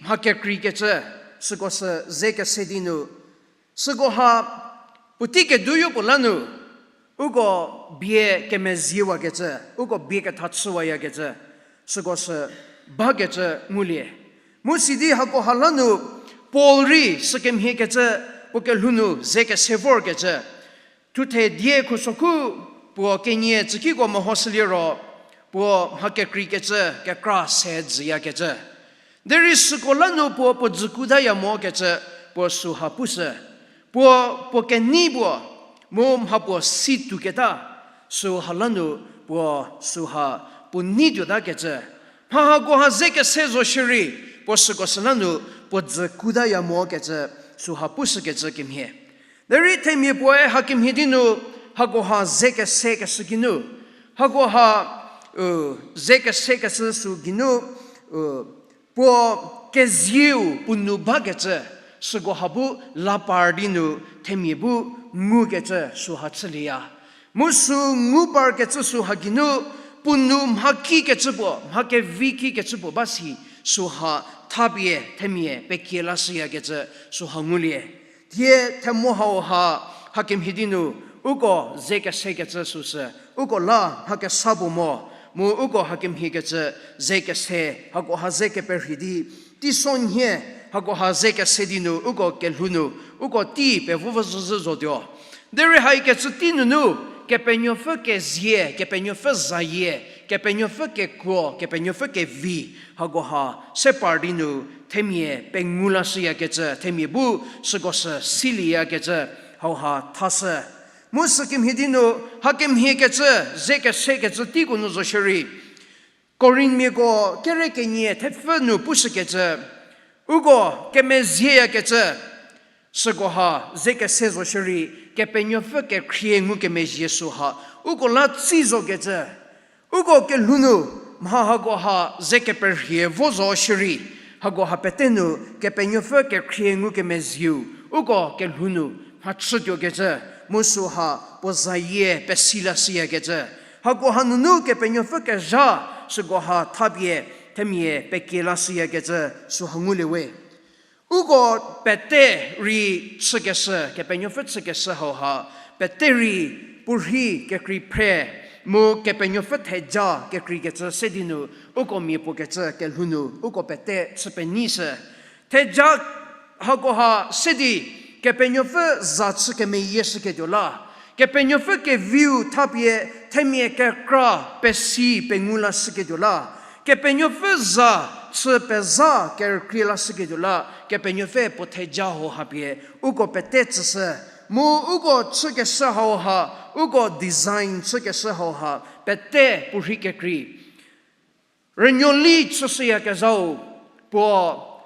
mha kekreikecü, süko sü ze kese di nu, süko ha puotei keduoyo puo la nu, uko bie kemeziewakecü, uko bie ketha chüwayakecü, süko sü bakecü ngulie. Mu sidi hako ha la nu, Paul rei sükemhiekecü, puo kelhou nu ze kese vorkecü, thuthe die khusokhu puo kenie tsükiko mehoshüliro, puo mha kekreikecü kekra se dzüyakecü. Derei süko la nu puo puo dzü kutaya mokecü, puo süha pushü. Puo, puo kenei puo, mu mha puo si tuoketa, süha la nu puo süha puo nei tuotakecü. Mha hako ha ze kese zo shierei, puo süko süla nu puo dzü kutaya mokecü, süha pushükecü kemhie. Derei themia puoe hakemhie di nu, hako ha ze kese keshü geinu, hako ha, ze kese keshü sü geinu, puo kezieu puo nou bakecü, süko ha bu la par di nu themia bu ngukecü süha chülieya. Mu sü ngu parkecü süha geinu, puo nou mha kikecü puo, mha kevi kikecü puo ba si, süha thapie themia pekie lashüyakecü süha ngulie. Thie themo hau ha, hakemhie di nu, uko ze kesekecü süsü, uko la mha kesa puo mo, mu uko hakemhiekecü ze kese, hako ha ze keperhie di, teisonhie, hako ha ze kese di nu, uko kelhou nu, uko tei pevo vozhüzhü zotuo. Derei haikecü tei nunu, Kepenuopfü kezie, Kepenuopfü zayie, Kepenuopfü kekuo, Kepenuopfü kevi, hako ha se par di nu, themia pengu lashüyakecü, themia bu süko sü silieyakecü, hau ha thashü. Mu sükemhie di nu, hakemhiekecü, ze kesekecü teiko nu zo shierei, Korinthmiako kere kenie thepfü nu pushükecü, uko kemezieyakecü, süko ha ze kese zo shierei, Kepenuopfü kekhrie ngukemezhie süha, uko la tsi zokecü, uko kelhou nu, mha hako ha ze keperhie vo zo shierei, hako ha pete nu Kepenuopfü kekhrie ngukemezhieu, uko kelhou nu mhachütuokecü, mu süha puo zayie pesi lashüyakecü. Hako hanunu Kepenuopfü kezha, süko ha thapie themia pekie lashüyakecü, süha ngulie we. Uko pete rei chükeshü, Kepenuopfü chükeshü hau ha, pete rei puorhi kekrei phre, mu Kepenuopfü theja kekreikecü se di nu, uko mia puo kecü kelhou nu, uko pete chü penei shü. Theja hako ha se di, Kepenuopfü za chü kemeyie shüketuo la, Kepenuopfü keviu thapie themia kekra pesi pengou lashüketuo la, Kepenuopfü za chü pezha kerükrie lashüketuo la, Kepenuopfü puo theja hauha pie uko pete tsüshü, mu uko chükeshü hauha, uko design chükeshü hauha, pete puorhi kekrei. Rünuoli chüshüyakezhau, puo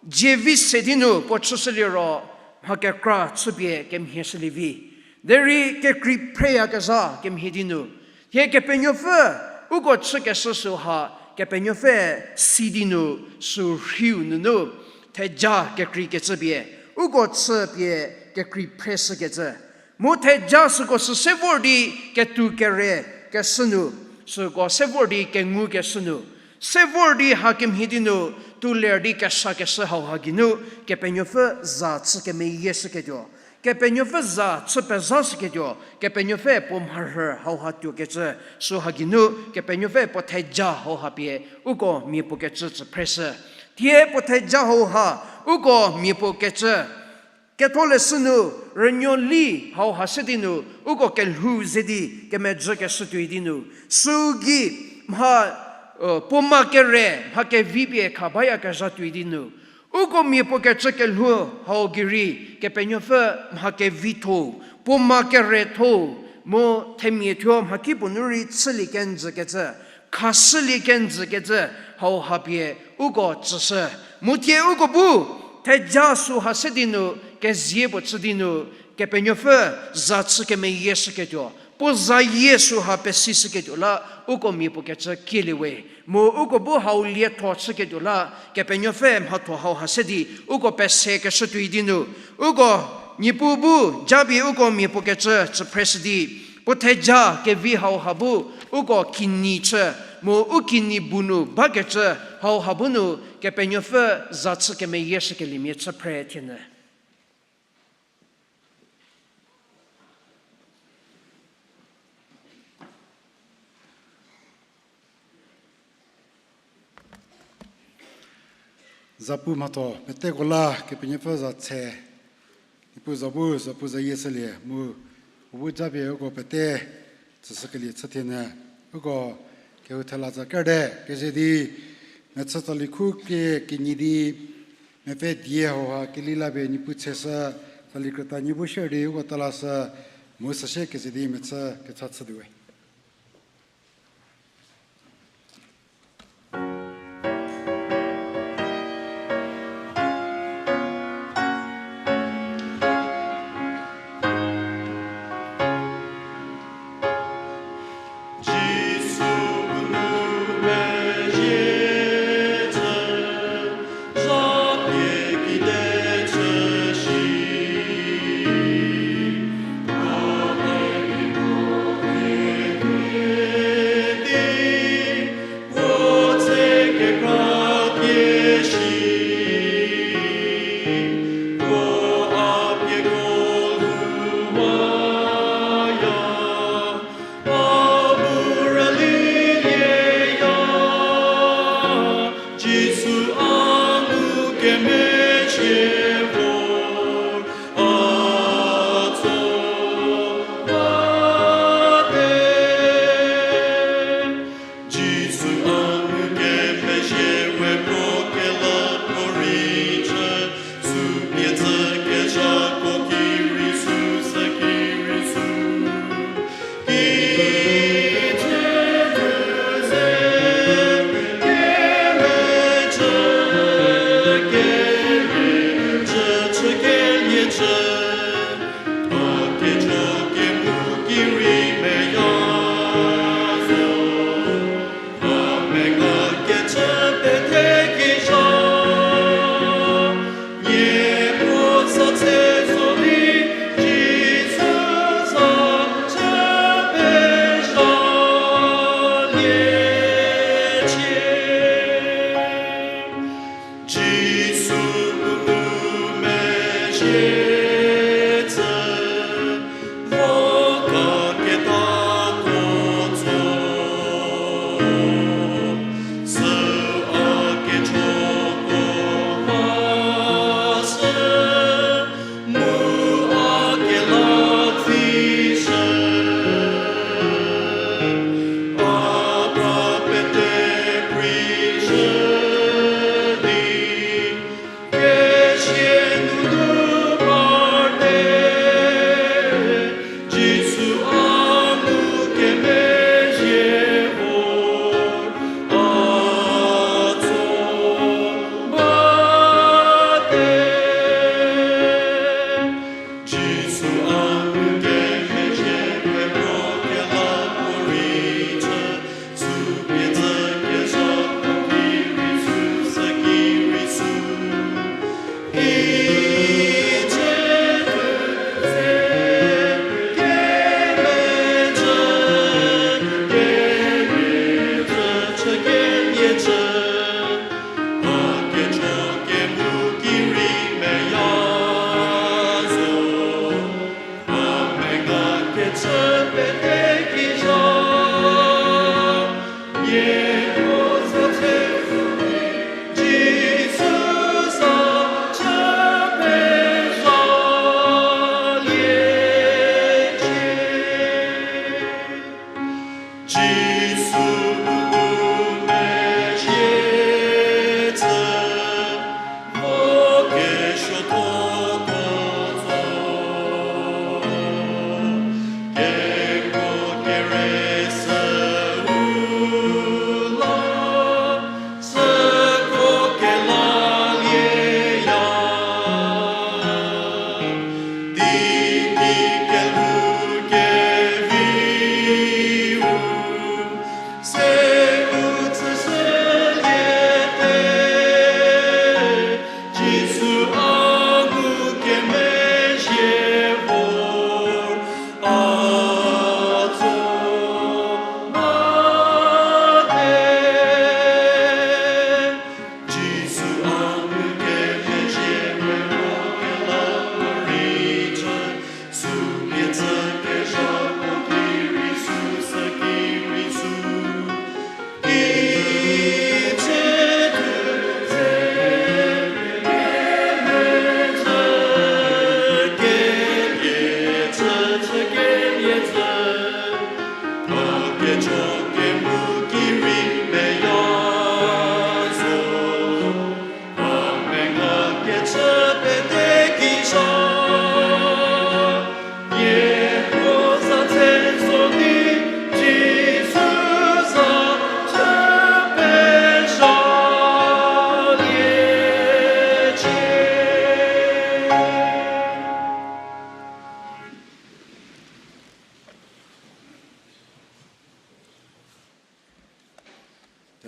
jievi se di nu puo chüshülie ro, mha kekra chüpie kemhieshülie vi. Derei kekrei phreyakezha kemhie di nu, hie Kepenuopfü uko chükeshü süha, Kepenuopfü si di nu, sü rhiu nunu, theja kekreikecü pie, uko chü pie kekrei phreshükecü. Mu theja süko sü se vor di ketou kere keshü nu, süko se vor di kengukeshü nu, se vor di hakemhie di nu, tuo ler di keshakeshü hauha geinu, Kepenuopfü za chü kemeyieshüketuo, Kepenuopfü za chü pezhashüketuo, Kepenuopfü puo mharhü hauha tuokecü, süha geinu Kepenuopfü puo theja hauha pie uko mia puo kecü tsü phreshü. Thie puo theja hauha uko mia puo kecü ketholeshü nu, rünuoli hauha se di nu, uko kelhou ze di kemejükeshü tuoi di nu, süu gei mha, puoma kere mha kevi pie kha bayakezha tuoi di nu, uko mia puo kecü kelhou hau gei rei Kepenuopfü mha kevitho, puoma keretho, mu themia thuo mhakipuo nu rei chülie kenjükecü, khashülie kenjükecü hauha pie uko tsüshü. Mu thie uko bu theja süha se di nu, kezie puo chü di nu, Kepenuopfü za chü kemeyieshüketuo, puo zayie süha pesishüketuo la, uko mia puo kecü kielie we. Mu uko bu hau lietho chüketuo la, Kepenuopfü mhatho hauha se di uko pesekeshü tuoi di nu, uko Niepuu bu japie uko mia puo kecü tsü phreshü di, puo theja kevi hauha bu uko kinyi chü, mu u kinyi bu nu bakecü hauha bu nu Kepenuopfü za chü kemeyieshükeliemia chü phre thienyü. Zapu mhatho peteko la Kepenuopfü za tse, Niepuu za bu zapu zayie shülie mu, u bu japie uko pete tsüshükelie chü thienyü, uko kehou thela za kerte keze di, mechü tsali khu krie kinyi di, mepfü die hauha keli la pie Niepuu tseshü, tsali krüta nyi bu share di uko talashü, mu süsie keze di mechü kecha chütuo we.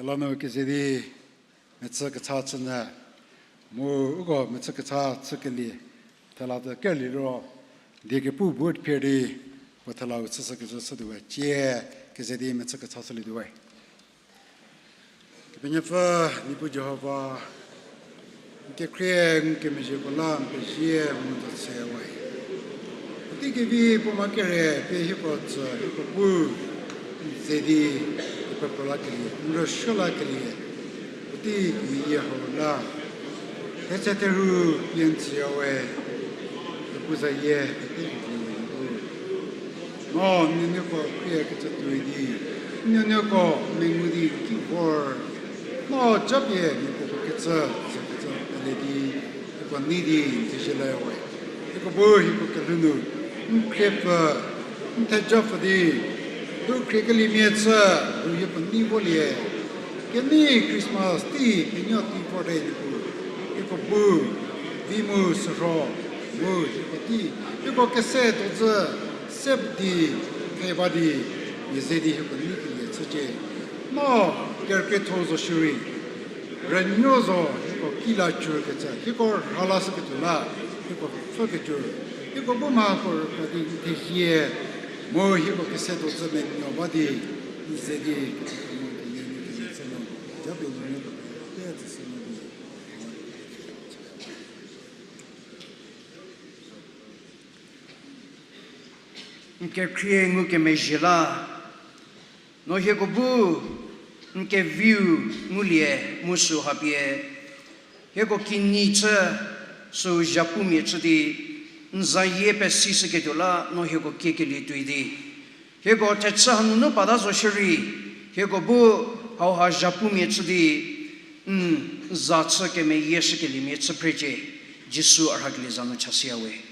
Thela nu keze di mechü kecha chünyü, mu uko mechü kecha chükelie, thela te kerlie ro, die kepu bu phir di, puo thelau chüshükecü chütuowe, cie keze di mechü kecha chülietuowe. Kepenuopfü, Niepuu Jihova, n kekhrie ngukemezhieko la n pezie mu n tsüshüyawe. Puotei kevi puo ma kere pie hieko tsü, hieko bu n ze di kepepro lakelie, n rüsuo lakelie, puotei kemeyie hau la thetse therhu pie n tsüyawe. Kepuzayie, puotei kevi n bu no n nuonuoko khrie kecü tuoi di, n nuonuoko mengu di n ki vor, no japie miapuo kecü, zekecü pele di, hieko nei di n tsüshüyawe. Hieko bu hieko kelhou nu n khriepfü, n thejapfü di, u khriekeliemia chü, u hieko nei volie. Kenei Christmas tei penuo tei vorte Niepuu, hieko bu vi mu sürho, mu hieko tei, hieko kese tuo zü, se di, pfhe ba di, mia ze di hieko neikelie chücie. No kerükrietho zo shierei, rünuo zo hieko ki la cü kecü, hieko rha lashüketuo la, hieko pfhükecü, hieko bu mha ko rükra di n thezie, mu hieko kese tuo zü menuo ba di, n ze di kecü kemo kenie nu kenie chü no, japie nunu ko pete tsüshü no di. N kekhrie ngukemezhie la, no hieko bu n keviu ngulie mu süu hapie, hieko kinyi chü süu zhapumia chü di, n zayie pesishüketuo la no hieko kiekelie tuoi di, hieko thechü hanunu pata zo shierei, hieko bu hauha zhapumia chü di, n za chü kemeyieshükeliemia chü phrecie, Jisu a rhakelie za nu chashüyawe.